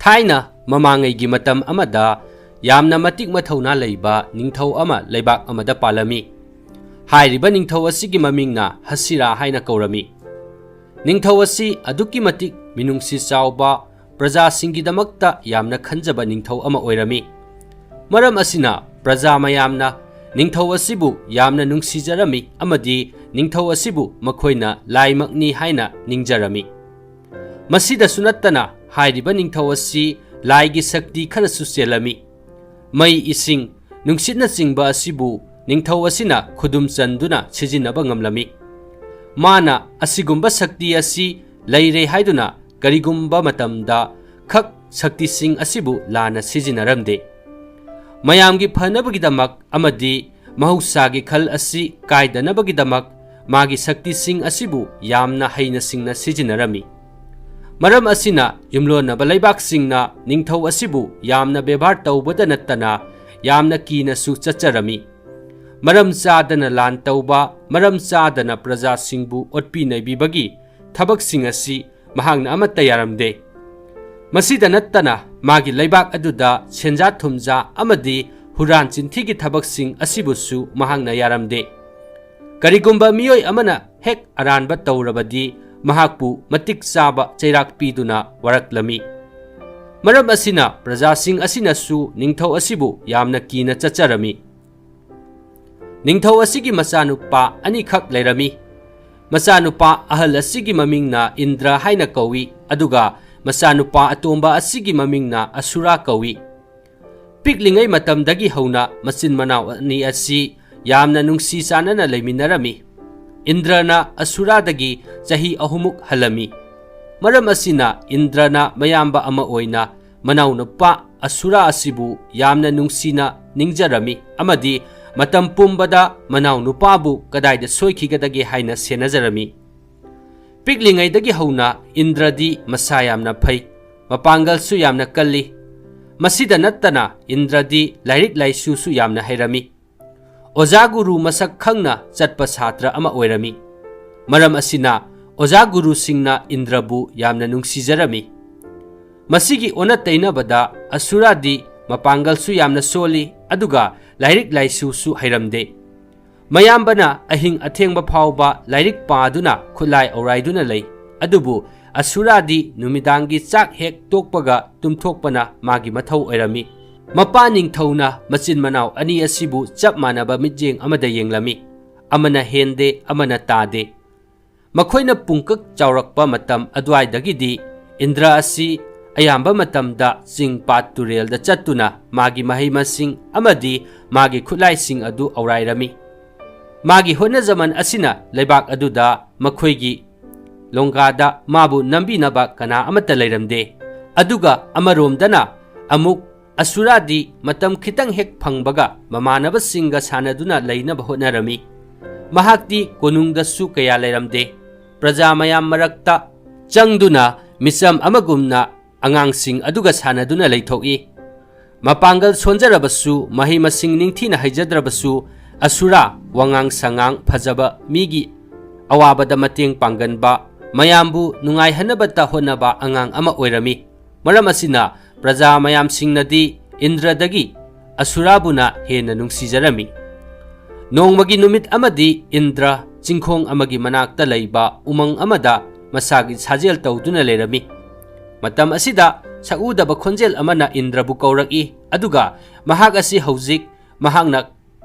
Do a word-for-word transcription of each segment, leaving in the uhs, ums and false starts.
ꯊꯥꯏꯅ ꯃꯃꯥꯡꯉꯩꯒꯤ ꯃꯇꯝ ꯑꯃꯗ ꯌꯥꯝꯅ ꯃꯇꯤꯛ ꯃꯊꯧꯅꯥ ꯂꯩꯕ ꯅꯤꯡꯊꯧ ꯑꯃ ꯂꯩꯕꯥꯛ ꯑꯃꯗ ꯄꯥꯜꯂꯝꯃꯤ꯫ ꯍꯥꯏꯔꯤꯕ ꯅꯤꯡꯊꯧ ꯑꯁꯤꯒꯤ ꯃꯃꯤꯡꯅ ꯍꯁꯤꯔꯥ ꯍꯥꯏꯅ ꯀꯧꯔꯝꯃꯤ꯫ ꯅꯤꯡꯊꯧ ꯑꯁꯤ ꯑꯗꯨꯛꯀꯤ ꯃꯇꯤꯛ ꯃꯤꯅꯨꯡꯁꯤ ꯆꯥꯎꯕ, ꯄ꯭ꯔꯖꯥꯁꯤꯡꯒꯤꯗꯃꯛꯇ ꯌꯥꯝꯅ ꯈꯟꯖꯕ ꯅꯤꯡꯊꯧ ꯑꯃ ꯑꯣꯏꯔꯝꯃꯤ꯫ ꯃꯔꯝ ꯑꯁꯤꯅ ꯄ꯭ꯔꯖꯥ ꯃꯌꯥꯝꯅ ꯅꯤꯡꯊꯧ ꯑꯁꯤꯕꯨ ꯌꯥꯝꯅ ꯅꯨꯡꯁꯤꯖꯔꯝꯃꯤ ꯑꯃꯗꯤ ꯅꯤꯡꯊꯧ ꯑꯁꯤꯕꯨ ꯃꯈꯣꯏꯅ ꯂꯥꯏꯃꯛꯅꯤ ꯍꯥꯏꯅ ꯅꯤꯡꯖꯔꯝꯃꯤ꯫ ꯃꯁꯤꯗꯁꯨ ꯅꯠꯇꯅ, ꯍꯥꯏꯔꯤꯕ ꯅꯤꯡꯊꯧ ꯑꯁꯤ ꯂꯥꯏꯒꯤ ꯁꯛꯇꯤ ꯈꯔꯁꯨ ꯆꯦꯜꯂꯝꯃꯤ꯫ ꯃꯩ, ꯏꯁꯤꯡ, ꯅꯨꯡꯁꯤꯠꯅꯆꯤꯡꯕ ꯑꯁꯤꯕꯨ ꯅꯤꯡꯊꯧ ꯑꯁꯤꯅ ꯈꯨꯗꯨꯝ ꯆꯟꯗꯨꯅ ꯁꯤꯖꯤꯟꯅꯕ ꯉꯝꯂꯝꯃꯤ꯫ ꯃꯥꯅ ꯑꯁꯤꯒꯨꯝꯕ ꯁꯛꯇꯤ ꯑꯁꯤ ꯂꯩꯔꯦ ꯍꯥꯏꯗꯨꯅ ꯀꯔꯤꯒꯨꯝꯕ ꯃꯇꯝꯗ ꯈꯛ ꯁꯛꯇꯤꯁꯤꯡ ꯑꯁꯤꯕꯨ ꯂꯥꯟꯅ ꯁꯤꯖꯤꯟꯅꯔꯝꯗꯦ꯫ ꯃꯌꯥꯝꯒꯤ ꯐꯅꯕꯒꯤꯗꯃꯛ ꯑꯃꯗꯤ ꯃꯍꯧꯁꯥꯒꯤ ꯈꯜ ꯑꯁꯤ ꯀꯥꯏꯗꯅꯕꯒꯤꯗꯃꯛ ꯃꯥꯒꯤ ꯁꯛꯇꯤꯁꯤꯡ ꯑꯁꯤꯕꯨ ꯌꯥꯝꯅ ꯍꯩꯅ ꯁꯤꯡꯅ ꯁꯤꯖꯤꯟꯅꯔꯝꯃꯤ꯫ ꯃꯔꯝ ꯑꯁꯤꯅ ꯌꯨꯝꯂꯣꯟꯅꯕ ꯂꯩꯕꯥꯛꯁꯤꯡꯅ ꯅꯤꯡꯊꯧ ꯑꯁꯤꯕꯨ ꯌꯥꯝꯅ ꯕꯦꯕꯥꯔ ꯇꯧꯕꯗ ꯅꯠꯇꯅ ꯌꯥꯝꯅ ꯀꯤꯅꯁꯨ ꯆꯠꯆꯔꯝꯃꯤ꯫ ꯃꯔꯝ ꯆꯥꯗꯅ ꯂꯥꯟ ꯇꯧꯕ, ꯃꯔꯝ ꯆꯥꯗꯅ ꯄ꯭ꯔꯖꯥꯁꯤꯡꯕꯨ ꯑꯣꯠꯄꯤ ꯅꯩꯕꯤꯕꯒꯤ ꯊꯕꯛꯁꯤꯡ ꯑꯁꯤ ꯃꯍꯥꯛꯅ ꯑꯃꯠꯇ ꯌꯥꯔꯝꯗꯦ꯫ ꯃꯁꯤꯗ ꯅꯠꯇꯅ ꯃꯥꯒꯤ ꯂꯩꯕꯥꯛ ꯑꯗꯨꯗ ꯁꯦꯟꯖꯥ ꯊꯨꯝꯖꯥ ꯑꯃꯗꯤ ꯍꯨꯔꯥꯟ ꯆꯤꯟꯊꯤꯒꯤ ꯊꯕꯛꯁꯤꯡ ꯑꯁꯤꯕꯨꯁꯨ ꯃꯍꯥꯛꯅ ꯌꯥꯔꯝꯗꯦ꯫ ꯀꯔꯤꯒꯨꯝꯕ ꯃꯤꯑꯣꯏ ꯑꯃꯅ ꯍꯦꯛ ꯑꯔꯥꯟꯕ ꯇꯧꯔꯕꯗꯤ ꯃꯍꯥꯛꯄꯨ ꯃꯇꯤꯛ ꯆꯥꯕ ꯆꯩꯔꯥꯛ ꯄꯤꯗꯨꯅ ꯋꯥꯔꯛꯂꯝꯃꯤ꯫ ꯃꯔꯝ ꯑꯁꯤꯅ ꯄ꯭ꯔꯖꯥꯁꯤꯡ ꯑꯁꯤꯅꯁꯨ ꯅꯤꯡꯊꯧ ꯑꯁꯤꯕꯨ ꯌꯥꯝꯅ ꯀꯤꯅ ꯆꯠꯆꯔꯝꯃꯤ꯫ ꯅꯤꯡꯊꯧ ꯑꯁꯤꯒꯤ ꯃꯆꯥꯅꯨꯄꯥ ꯑꯅꯤꯈꯛ ꯂꯩꯔꯝꯃꯤ꯫ ꯃꯆꯥꯅꯨꯄꯥ ꯑꯍꯜ ꯑꯁꯤꯒꯤ ꯃꯃꯤꯡꯅ ꯏꯟꯗ꯭ꯔ ꯍꯥꯏꯅ ꯀꯧꯏ, ꯑꯗꯨꯒ ꯃꯆꯥꯅꯨꯄꯥ ꯑꯇꯣꯝꯕ ꯑꯁꯤꯒꯤ ꯃꯃꯤꯡꯅ ꯑꯁꯨꯔꯥ ꯀꯧꯏ꯫ ꯄꯤꯛꯂꯤꯉꯩ ꯃꯇꯝꯗꯒꯤ ꯍꯧꯅ ꯃꯆꯤꯟ ꯃꯅꯥꯎ ꯑꯅꯤ ꯑꯁꯤ ꯌꯥꯝꯅ ꯅꯨꯡꯁꯤ ꯆꯥꯟꯅꯅ ꯂꯩꯃꯤꯟꯅꯔꯝꯃꯤ꯫ ꯏꯟꯗ꯭ꯔꯅ ꯑꯁꯨꯔꯥꯗꯒꯤ ꯆꯍꯤ ꯑꯍꯨꯝꯃꯨꯛ ꯍꯜꯂꯝꯃꯤ꯫ ꯃꯔꯝ ꯑꯁꯤꯅ ꯏꯟꯗ꯭ꯔꯅ ꯃꯌꯥꯝꯕ ꯑꯃ ꯑꯣꯏꯅ ꯃꯅꯥꯎꯅꯨꯄꯥ ꯑꯁꯨꯔꯥ ꯑꯁꯤꯕꯨ ꯌꯥꯝꯅ ꯅꯨꯡꯁꯤꯅ ꯅꯤꯡꯖꯔꯝꯃꯤ ꯑꯃꯗꯤ ꯃꯇꯝ ꯄꯨꯝꯕꯗ ꯃꯅꯥꯎꯅꯨꯄꯥꯕꯨ ꯀꯗꯥꯏꯗ ꯁꯣꯏꯈꯤꯒꯗꯒꯦ ꯍꯥꯏꯅ ꯁꯦꯟꯅꯖꯔꯝꯃꯤ꯫ ꯄꯤꯛꯂꯤꯉꯩꯗꯒꯤ ꯍꯧꯅ ꯏꯟꯗ꯭ꯔꯗꯤ ꯃꯁꯥ ꯌꯥꯝꯅ ꯐꯩ, ꯃꯄꯥꯡꯒꯜꯁꯨ ꯌꯥꯝꯅ ꯀꯜꯂꯤ꯫ ꯃꯁꯤꯗ ꯅꯠꯇꯅ ꯏꯟꯗ꯭ꯔꯗꯤ ꯂꯥꯏꯔꯤꯛ ꯂꯥꯏꯁꯨꯁꯨ ꯌꯥꯝꯅ ꯍꯩꯔꯝꯃꯤ꯫ ꯑꯣꯖꯥ ꯒꯨꯔꯨ ꯃꯁꯛ ꯈꯪꯅ ꯆꯠꯄ ꯁꯥꯇ꯭ꯔ ꯑꯃ ꯑꯣꯏꯔꯝꯃꯤ꯫ ꯃꯔꯝ ꯑꯁꯤꯅ ꯑꯣꯖꯥ ꯒꯨꯔꯨꯁꯤꯡꯅ ꯏꯟꯗ꯭ꯔꯕꯨ ꯌꯥꯝꯅ ꯅꯨꯡꯁꯤꯖꯔꯝꯃꯤ꯫ ꯃꯁꯤꯒꯤ ꯑꯣꯟꯅ ꯇꯩꯅꯕꯗ ꯑꯁꯨꯔꯥꯗꯤ ꯃꯄꯥꯡꯒꯜꯁꯨ ꯌꯥꯝꯅ ꯁꯣꯜꯂꯤ, ꯑꯗꯨꯒ ꯂꯥꯏꯔꯤꯛ ꯂꯥꯏꯁꯨꯁꯨ ꯍꯩꯔꯝꯗꯦ꯫ ꯃꯌꯥꯝꯕꯅ ꯑꯍꯤꯡ ꯑꯊꯦꯡꯕ ꯐꯥꯎꯕ ꯂꯥꯏꯔꯤꯛ ꯄꯥꯗꯨꯅ ꯈꯨꯠꯂꯥꯏ ꯑꯧꯔꯥꯏꯗꯨꯅ ꯂꯩ꯫ ꯑꯗꯨꯕꯨ ꯑꯁꯨꯔꯥꯗꯤ ꯅꯨꯃꯤꯗꯥꯡꯒꯤ ꯆꯥꯛ ꯍꯦꯛ ꯇꯣꯛꯄꯒ ꯇꯨꯝꯊꯣꯛꯄꯅ ꯃꯥꯒꯤ ꯃꯊꯧ ꯑꯣꯏꯔꯝꯃꯤ꯫ ꯃꯄꯥ ꯅꯤꯡꯊꯧꯅ ꯃꯆꯤꯟ ꯃꯅꯥꯎ ꯑꯅꯤ ꯑꯁꯤꯕꯨ ꯆꯞ ꯃꯥꯟꯅꯕ ꯃꯤꯠꯌꯦꯡ ꯑꯃꯗ ꯌꯦꯡꯂꯝꯃꯤ꯫ ꯑꯃꯅ ꯍꯦꯟꯗꯦ, ꯑꯃꯅ ꯇꯥꯗꯦ꯫ ꯃꯈꯣꯏꯅ ꯄꯨꯡꯀꯛ ꯆꯥꯎꯔꯛꯄ ꯃꯇꯝ ꯑꯗꯨꯋꯥꯏꯗꯒꯤꯗꯤ ꯏꯟꯗ꯭ꯔ ꯑꯁꯤ ꯑꯌꯥꯝꯕ ꯃꯇꯝꯗ ꯆꯤꯡ ꯄꯥꯠ ꯇꯨꯔꯦꯜꯗ ꯆꯠꯇꯨꯅ ꯃꯥꯒꯤ ꯃꯍꯩ ꯃꯁꯤꯡ ꯑꯃꯗꯤ ꯃꯥꯒꯤ ꯈꯨꯠꯂꯥꯏꯁꯤꯡ ꯑꯗꯨ ꯑꯧꯔꯥꯏꯔꯝꯃꯤ꯫ ꯃꯥꯒꯤ ꯍꯣꯠꯅꯖꯃꯟ ꯑꯁꯤꯅ ꯂꯩꯕꯥꯛ ꯑꯗꯨꯗ ꯃꯈꯣꯏꯒꯤ ꯂꯣꯡꯒꯥꯗ ꯃꯥꯕꯨ ꯅꯝꯕꯤꯅꯕ ꯀꯅꯥ ꯑꯃꯠꯇ ꯂꯩꯔꯝꯗꯦ꯫ ꯑꯗꯨꯒ ꯑꯃꯔꯣꯝꯗꯅ ꯑꯃꯨꯛ ꯑꯁꯨꯔꯥꯗꯤ ꯃꯇꯝ ꯈꯤꯇꯪ ꯍꯦꯛ ꯐꯪꯕꯒ ꯃꯃꯥꯟꯅꯕꯁꯤꯡꯒ ꯁꯥꯟꯅꯗꯨꯅ ꯂꯩꯅꯕ ꯍꯣꯠꯅꯔꯝꯃꯤ꯫ ꯃꯍꯥꯛꯇꯤ ꯀꯣꯅꯨꯡꯗꯁꯨ ꯀꯌꯥ ꯂꯩꯔꯝꯗꯦ꯫ ꯄ꯭ꯔꯖꯥ ꯃꯌꯥꯝ ꯃꯔꯛꯇ ꯆꯪꯗꯨꯅ ꯃꯤꯆꯝ ꯑꯃꯒꯨꯝꯅ ꯑꯉꯥꯡꯁꯤꯡ ꯑꯗꯨꯒ ꯁꯥꯟꯅꯗꯨꯅ ꯂꯩꯊꯣꯛꯏ꯫ ꯃꯄꯥꯡꯒꯜ ꯁꯣꯟꯖꯔꯕꯁꯨ, ꯃꯍꯩ ꯃꯁꯤꯡ ꯅꯤꯡꯊꯤꯅ ꯍꯩꯖꯗ꯭ꯔꯕꯁꯨ, ꯑꯁꯨꯔꯥ ꯋꯥꯉꯥꯡ ꯁꯉꯥꯡ ꯐꯖꯕ, ꯃꯤꯒꯤ ꯑꯋꯥꯕꯗ ꯃꯇꯦꯡ ꯄꯥꯡꯒꯟꯕ, ꯃꯌꯥꯝꯕꯨ ꯅꯨꯡꯉꯥꯏꯍꯟꯅꯕꯇ ꯍꯣꯠꯅꯕ ꯑꯉꯥꯡ ꯑꯃ ꯑꯣꯏꯔꯝꯃꯤ꯫ ꯃꯔꯝ ꯑꯁꯤꯅ ꯄ꯭ꯔꯖꯥ ꯃꯌꯥꯝꯁꯤꯡꯅꯗꯤ ꯏꯟꯗ꯭ꯔꯗꯒꯤ ꯑꯁꯨꯔꯥꯕꯨꯅ ꯍꯦꯟꯅ ꯅꯨꯡꯁꯤꯖꯔꯝꯃꯤ꯫ ꯅꯣꯡꯃꯒꯤ ꯅꯨꯃꯤꯠ ꯑꯃꯗꯤ ꯏꯟꯗ꯭ꯔ ꯆꯤꯡꯈꯣꯡ ꯑꯃꯒꯤ ꯃꯅꯥꯛꯇ ꯂꯩꯕ ꯎꯃꯪ ꯑꯃꯗ ꯃꯁꯥꯒꯤ ꯁꯥꯖꯦꯜ ꯇꯧꯗꯨꯅ ꯂꯩꯔꯝꯃꯤ꯫ ꯃꯇꯝ ꯑꯁꯤꯗ ꯁꯛꯎꯗꯕ ꯈꯣꯟꯖꯦꯜ ꯑꯃꯅ ꯏꯟꯗ꯭ꯔꯕꯨ ꯀꯧꯔꯛꯏ, ꯑꯗꯨꯒ ꯃꯍꯥꯛ ꯑꯁꯤ ꯍꯧꯖꯤꯛ ꯃꯍꯥꯛꯅ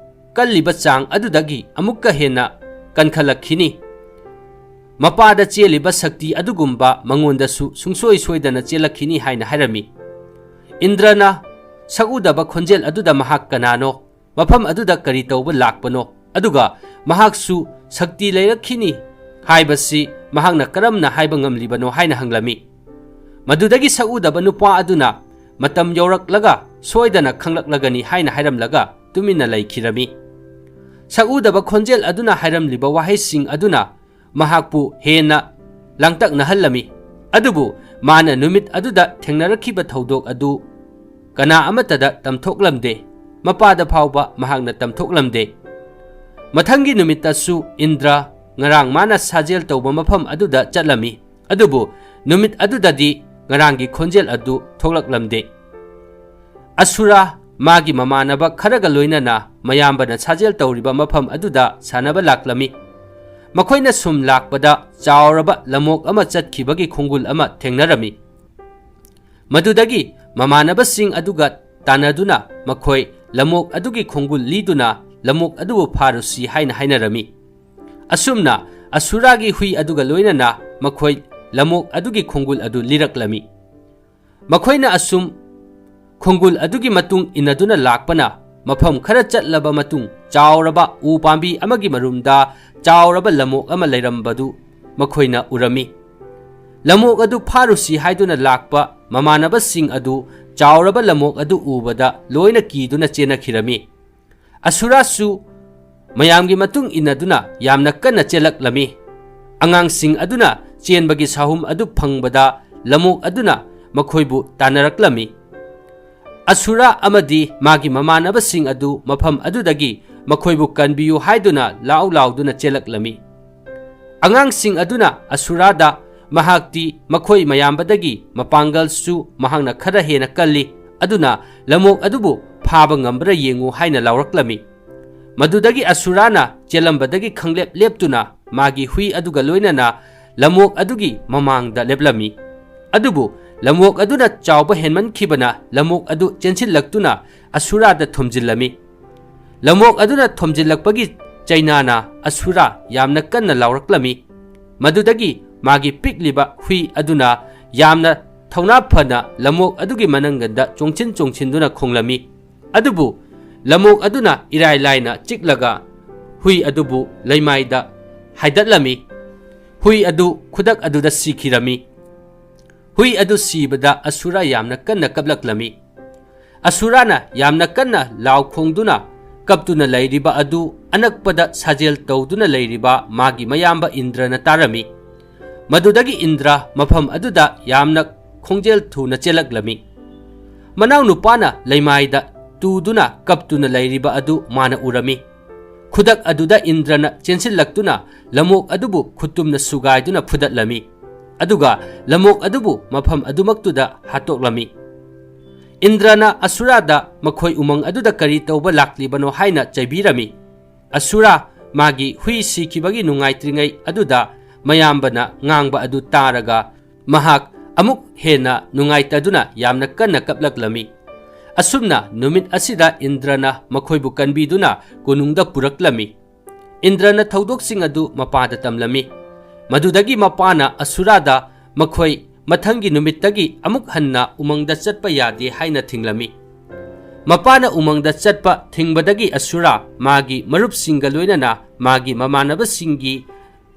ꯀꯜꯂꯤꯕ ꯆꯥꯡ ꯑꯗꯨꯗꯒꯤ ꯑꯃꯨꯛꯀ ꯍꯦꯟꯅ ꯀꯟꯈꯠꯂꯛꯈꯤꯅꯤ꯫ ꯃꯄꯥꯗ ꯆꯦꯜꯂꯤꯕ ꯁꯛꯇꯤ ꯑꯗꯨꯒꯨꯝꯕ ꯃꯉꯣꯟꯗꯁꯨ ꯁꯨꯡꯁꯣꯏ ꯁꯣꯏꯗꯅ ꯆꯦꯜꯂꯛꯈꯤꯅꯤ ꯍꯥꯏꯅ ꯍꯥꯏꯔꯝꯃꯤ꯫ ꯏꯟꯗ꯭ꯔꯅ ꯁꯛꯎꯗꯕ ꯈꯣꯟꯖꯦꯜ ꯑꯗꯨꯗ ꯃꯍꯥꯛ ꯀꯅꯥꯅꯣ, ꯃꯐꯝ ꯑꯗꯨꯗ ꯀꯔꯤ ꯇꯧꯕ ꯂꯥꯛꯄꯅꯣ, ꯑꯗꯨꯒ ꯃꯍꯥꯛꯁꯨ ꯁꯛꯇꯤ ꯂꯩꯔꯛꯈꯤꯅꯤ ꯍꯥꯏꯕꯁꯤ ꯃꯍꯥꯛꯅ ꯀꯔꯝꯅ ꯍꯥꯏꯕ ꯉꯝꯂꯤꯕꯅꯣ ꯍꯥꯏꯅ ꯍꯪꯂꯝꯃꯤ꯫ ꯃꯗꯨꯗꯒꯤ ꯁꯛꯎꯗꯕ ꯅꯨꯄꯥ ꯑꯗꯨꯅ ꯃꯇꯝ ꯌꯧꯔꯛꯂꯒ ꯁꯣꯏꯗꯅ ꯈꯪꯂꯛꯂꯒꯅꯤ ꯍꯥꯏꯅ ꯍꯥꯏꯔꯝꯂꯒ ꯇꯨꯃꯤꯟꯅ ꯂꯩꯈꯤꯔꯝꯃꯤ꯫ ꯁꯛꯎꯗꯕ ꯈꯣꯟꯖꯦꯜ ꯑꯗꯨꯅ ꯍꯥꯏꯔꯝꯂꯤꯕ ꯋꯥꯍꯩꯁꯤꯡ ꯑꯗꯨꯅ ꯃꯍꯥꯛꯄꯨ ꯍꯦꯟꯅ ꯂꯥꯡꯇꯛꯅꯍꯜꯂꯝꯃꯤ꯫ ꯑꯗꯨꯕꯨ ꯃꯥꯅ ꯅꯨꯃꯤꯠ ꯑꯗꯨꯗ ꯊꯦꯡꯅꯔꯛꯈꯤꯕ ꯊꯧꯗꯣꯛ ꯑꯗꯨ ꯀꯅꯥ ꯑꯃꯠꯇꯗ ꯇꯝꯊꯣꯛꯂꯝꯗꯦ꯫ ꯃꯄꯥꯗ ꯐꯥꯎꯕ ꯃꯍꯥꯛꯅ ꯇꯝꯊꯣꯛꯂꯝꯗꯦ꯫ ꯃꯊꯪꯒꯤ ꯅꯨꯃꯤꯠꯇꯁꯨ ꯏꯟꯗ꯭ꯔ ꯉꯔꯥꯡ ꯃꯥꯅ ꯁꯥꯖꯦꯜ ꯇꯧꯕ ꯃꯐꯝ ꯑꯗꯨꯗ ꯆꯠꯂꯝꯃꯤ꯫ ꯑꯗꯨꯕꯨ ꯅꯨꯃꯤꯠ ꯑꯗꯨꯗꯗꯤ ꯉꯔꯥꯡꯒꯤ ꯈꯣꯟꯖꯦꯜ ꯑꯗꯨ ꯊꯣꯛꯂꯛꯂꯝꯗꯦ꯫ ꯑꯁꯨꯔꯥ ꯃꯥꯒꯤ ꯃꯃꯥꯟꯅꯕ ꯈꯔꯒ ꯂꯣꯏꯅꯅ ꯃꯌꯥꯝꯕꯅ ꯁꯥꯖꯦꯜ ꯇꯧꯔꯤꯕ ꯃꯐꯝ ꯑꯗꯨꯗ ꯁꯥꯟꯅꯕ ꯂꯥꯛꯂꯝꯃꯤ꯫ ꯃꯈꯣꯏꯅ ꯁꯨꯝ ꯂꯥꯛꯄꯗ ꯆꯥꯎꯔꯕ ꯂꯝꯑꯣꯛ ꯑꯃ ꯆꯠꯈꯤꯕꯒꯤ ꯈꯣꯡꯒꯨꯜ ꯑꯃ ꯊꯦꯡꯅꯔꯝꯃꯤ꯫ ꯃꯗꯨꯗꯒꯤ ꯃꯃꯥꯟꯅꯕꯁꯤꯡ ꯑꯗꯨꯒ ꯇꯥꯟꯅꯗꯨꯅ ꯃꯈꯣꯏ ꯂꯝꯑꯣꯛ ꯑꯗꯨꯒꯤ ꯈꯣꯡꯒꯨꯜ ꯂꯤꯗꯨꯅ ꯂꯝꯑꯣꯛ ꯑꯗꯨꯕꯨ ꯐꯥꯔꯨꯁꯤ ꯍꯥꯏꯅ ꯍꯥꯏꯅꯔꯝꯃꯤ꯫ ꯑꯁꯨꯝꯅ ꯑꯁꯨꯔꯥꯒꯤ ꯍꯨꯏ ꯑꯗꯨꯒ ꯂꯣꯏꯅꯅ ꯃꯈꯣꯏ ꯂꯝꯑꯣꯛ ꯑꯗꯨꯒꯤ ꯈꯣꯡꯒꯨꯜ ꯑꯗꯨ ꯂꯤꯔꯛꯂꯝꯃꯤ꯫ ꯃꯈꯣꯏꯅ ꯑꯁꯨꯝ ꯈꯣꯡꯒꯨꯜ ꯑꯗꯨꯒꯤ ꯃꯇꯨꯡ ꯏꯟꯅꯗꯨꯅ ꯂꯥꯛꯄꯅ ꯃꯐꯝ ꯈꯔ ꯆꯠꯂꯕ ꯃꯇꯨꯡ ꯆꯥꯎꯔꯕ ꯎ ꯄꯥꯝꯕꯤ ꯑꯃꯒꯤ ꯃꯔꯨꯝꯗ ꯆꯥꯎꯔꯕ ꯂꯝꯑꯣꯛ ꯑꯃ ꯂꯩꯔꯝꯕꯗꯨ ꯃꯈꯣꯏꯅ ꯎꯔꯝꯃꯤ꯫ ꯂꯝꯑꯣꯛ ꯑꯗꯨ ꯐꯥꯔꯨꯁꯤ ꯍꯥꯏꯗꯨꯅ ꯂꯥꯛꯄ ꯃꯃꯥꯟꯅꯕꯁꯤꯡ ꯑꯗꯨ ꯆꯥꯎꯔꯕ ꯂꯝꯑꯣꯛ ꯑꯗꯨ ꯎꯕꯗ ꯂꯣꯏꯅ ꯀꯤꯗꯨꯅ ꯆꯦꯟꯅꯈꯤꯔꯝꯃꯤ꯫ ꯑꯁꯨꯔꯥꯁꯨ ꯃꯌꯥꯝꯒꯤ ꯃꯇꯨꯡ ꯏꯟꯅꯗꯨꯅ ꯌꯥꯝꯅ ꯀꯟꯅ ꯆꯦꯜꯂꯛꯂꯝꯃꯤ꯫ ꯑꯉꯥꯡꯁꯤꯡ ꯑꯗꯨꯅ ꯆꯦꯟꯕꯒꯤ ꯁꯥꯍꯨꯝ ꯑꯗꯨ ꯐꯪꯕꯗ ꯂꯝꯑꯣꯛ ꯑꯗꯨꯅ ꯃꯈꯣꯏꯕꯨ ꯇꯥꯟꯅꯔꯛꯂꯝꯃꯤ꯫ ꯑꯁꯨꯔꯥ ꯑꯃꯗꯤ ꯃꯥꯒꯤ ꯃꯃꯥꯟꯅꯕꯁꯤꯡ ꯑꯗꯨ ꯃꯐꯝ ꯑꯗꯨꯗꯒꯤ ꯃꯈꯣꯏꯕꯨ ꯀꯟꯕꯤꯌꯨ ꯍꯥꯏꯗꯨꯅ ꯂꯥꯎ ꯂꯥꯎꯗꯨꯅ ꯆꯦꯜꯂꯛꯂꯝꯃꯤ꯫ ꯑꯉꯥꯡꯁꯤꯡ ꯑꯗꯨꯅ ꯑꯁꯨꯔꯥꯗ, "ꯃꯍꯥꯛꯇꯤ ꯃꯈꯣꯏ ꯃꯌꯥꯝꯕꯗꯒꯤ ꯃꯄꯥꯡꯒꯜꯁꯨ ꯃꯍꯥꯛꯅ ꯈꯔ ꯍꯦꯟꯅ ꯀꯜꯂꯤ, ꯑꯗꯨꯅ ꯂꯝꯑꯣꯛ ꯑꯗꯨꯕꯨ ꯐꯥꯕ ꯉꯝꯕ꯭ꯔꯥ ꯌꯦꯡꯉꯨ" ꯍꯥꯏꯅ ꯂꯥꯎꯔꯛꯂꯝꯃꯤ꯫ ꯃꯗꯨꯗꯒꯤ ꯑꯁꯨꯔꯥꯅ ꯆꯦꯜꯂꯝꯕꯗꯒꯤ ꯈꯪꯂꯦꯞ ꯂꯦꯞꯇꯨꯅ ꯃꯥꯒꯤ ꯍꯨꯏ ꯑꯗꯨꯒ ꯂꯣꯏꯅꯅ ꯂꯝꯑꯣꯛ ꯑꯗꯨꯒꯤ ꯃꯃꯥꯡꯗ ꯂꯦꯞꯂꯝꯃꯤ꯫ ꯑꯗꯨꯕꯨ ꯂꯝꯑꯣꯛ ꯑꯗꯨꯅ ꯆꯥꯎꯕ ꯍꯦꯟꯃꯟꯈꯤꯕꯅ ꯂꯝꯑꯣꯛ ꯑꯗꯨ ꯆꯦꯟꯁꯤꯜꯂꯛꯇꯨꯅ ꯑꯁꯨꯔꯥꯗ ꯊꯣꯝꯖꯤꯜꯂꯝꯃꯤ꯫ ꯂꯝꯑꯣꯛ ꯑꯗꯨꯅ ꯊꯣꯝꯖꯤꯜꯂꯛꯄꯒꯤ ꯆꯩꯅꯥꯅ ꯑꯁꯨꯔꯥ ꯌꯥꯝꯅ ꯀꯟꯅ ꯂꯥꯎꯔꯛꯂꯝꯃꯤ꯫ ꯃꯗꯨꯗꯒꯤ ꯃꯥꯒꯤ ꯄꯤꯛꯂꯤꯕ ꯍꯨꯏ ꯑꯗꯨꯅ ꯌꯥꯝꯅ ꯊꯧꯅꯥ ꯐꯅ ꯂꯝꯑꯣꯛ ꯑꯗꯨꯒꯤ ꯃꯅꯪꯒꯟꯗ ꯆꯣꯡꯁꯤꯟ ꯆꯣꯡꯁꯤꯟꯗꯨꯅ ꯈꯣꯡꯂꯝꯃꯤ꯫ ꯑꯗꯨꯕꯨ ꯂꯝꯑꯣꯛ ꯑꯗꯨꯅ ꯏꯔꯥꯏ ꯂꯥꯏꯅ ꯆꯤꯛꯂꯒ ꯍꯨꯏ ꯑꯗꯨꯕꯨ ꯂꯩꯃꯥꯏꯗ ꯍꯥꯏꯗꯠꯂꯝꯃꯤ꯫ ꯍꯨꯏ ꯑꯗꯨ ꯈꯨꯗꯛ ꯑꯗꯨꯗ ꯁꯤꯈꯤꯔꯝꯃꯤ꯫ ꯍꯨꯏ ꯑꯗꯨ ꯁꯤꯕꯗ ꯑꯁꯨꯔꯥ ꯌꯥꯝꯅ ꯀꯟꯅ ꯀꯞꯂꯛꯂꯝꯃꯤ꯫ ꯑꯁꯨꯔꯥꯅ ꯌꯥꯝꯅ ꯀꯟꯅ ꯂꯥꯎ ꯈꯣꯡꯗꯨꯅ ꯀꯞꯇꯨꯅ ꯂꯩꯔꯤꯕ ꯑꯗꯨ ꯑꯅꯛꯄꯗ ꯁꯥꯖꯦꯜ ꯇꯧꯗꯨꯅ ꯂꯩꯔꯤꯕ ꯃꯥꯒꯤ ꯃꯌꯥꯝꯕ ꯏꯟꯗ꯭ꯔꯅ ꯇꯥꯔꯝꯃꯤ꯫ ꯃꯗꯨꯗꯒꯤ ꯏꯟꯗ꯭ꯔ ꯃꯐꯝ ꯑꯗꯨꯗ ꯌꯥꯝꯅ ꯈꯣꯡꯖꯦꯜ ꯊꯨꯅ ꯆꯦꯜꯂꯛꯂꯝꯃꯤ꯫ ꯃꯅꯥꯎꯅꯨꯄꯥꯅ ꯂꯩꯃꯥꯏꯗ ꯇꯨꯗꯨꯅ ꯀꯞꯇꯨꯅ ꯂꯩꯔꯤꯕ ꯑꯗꯨ ꯃꯥꯅ ꯎꯔꯝꯃꯤ꯫ ꯈꯨꯗꯛ ꯑꯗꯨꯗ ꯏꯟꯗ꯭ꯔꯅ ꯆꯦꯟꯁꯤꯜꯂꯛꯇꯨꯅ ꯂꯝꯑꯣꯛ ꯑꯗꯨꯕꯨ ꯈꯨꯠꯇꯨꯝꯅ ꯁꯨꯒꯥꯏꯗꯨꯅ ꯐꯨꯗꯠꯂꯝꯃꯤ꯫ ꯑꯗꯨꯒ ꯂꯝꯑꯣꯛ ꯑꯗꯨꯕꯨ ꯃꯐꯝ ꯑꯗꯨꯃꯛꯇꯨꯗ ꯍꯥꯠꯇꯣꯛꯂꯝꯃꯤ꯫ ꯏꯟꯗ꯭ꯔꯅ ꯑꯁꯨꯔꯥꯗ ꯃꯈꯣꯏ ꯎꯃꯪ ꯑꯗꯨꯗ ꯀꯔꯤ ꯇꯧꯕ ꯂꯥꯛꯂꯤꯕꯅꯣ ꯍꯥꯏꯅ ꯆꯩꯕꯤꯔꯝꯃꯤ꯫ ꯑꯁꯨꯔꯥ ꯃꯥꯒꯤ ꯍꯨꯏ ꯁꯤꯈꯤꯕꯒꯤ ꯅꯨꯡꯉꯥꯏꯇ꯭ꯔꯤꯉꯩ ꯑꯗꯨꯗ ꯃꯌꯥꯝꯕꯅ ꯉꯥꯡꯕ ꯑꯗꯨ ꯇꯥꯔꯒ ꯃꯍꯥꯛ ꯑꯃꯨꯛ ꯍꯦꯟꯅ ꯅꯨꯡꯉꯥꯏꯇꯗꯨꯅ ꯌꯥꯝꯅ ꯀꯟꯅ ꯀꯞꯂꯛꯂꯝꯃꯤ꯫ ꯑꯁꯨꯝꯅ ꯅꯨꯃꯤꯠ ꯑꯁꯤꯗ ꯏꯟꯗ꯭ꯔꯅ ꯃꯈꯣꯏꯕꯨ ꯀꯟꯕꯤꯗꯨꯅ ꯀꯣꯅꯨꯡꯗ ꯄꯨꯔꯛꯂꯝꯃꯤ꯫ ꯏꯟꯗ꯭ꯔꯅ ꯊꯧꯗꯣꯛꯁꯤꯡ ꯑꯗꯨ ꯃꯄꯥꯗ ꯇꯝꯂꯝꯃꯤ꯫ ꯃꯗꯨꯗꯒꯤ ꯃꯄꯥꯅ ꯑꯁꯨꯔꯥꯗ ꯃꯈꯣꯏ ꯃꯊꯪꯒꯤ ꯅꯨꯃꯤꯠꯇꯒꯤ ꯑꯃꯨꯛ ꯍꯟꯅ ꯎꯃꯪꯗ ꯆꯠꯄ ꯌꯥꯗꯦ ꯍꯥꯏꯅ ꯊꯤꯡꯂꯝꯃꯤ꯫ ꯃꯄꯥꯅ ꯎꯃꯪꯗ ꯆꯠꯄ ꯊꯤꯡꯕꯗꯒꯤ ꯑꯁꯨꯔꯥ ꯃꯥꯒꯤ ꯃꯔꯨꯞꯁꯤꯡꯒ ꯂꯣꯏꯅꯅ ꯃꯥꯒꯤ ꯃꯃꯥꯟꯅꯕꯁꯤꯡꯒꯤ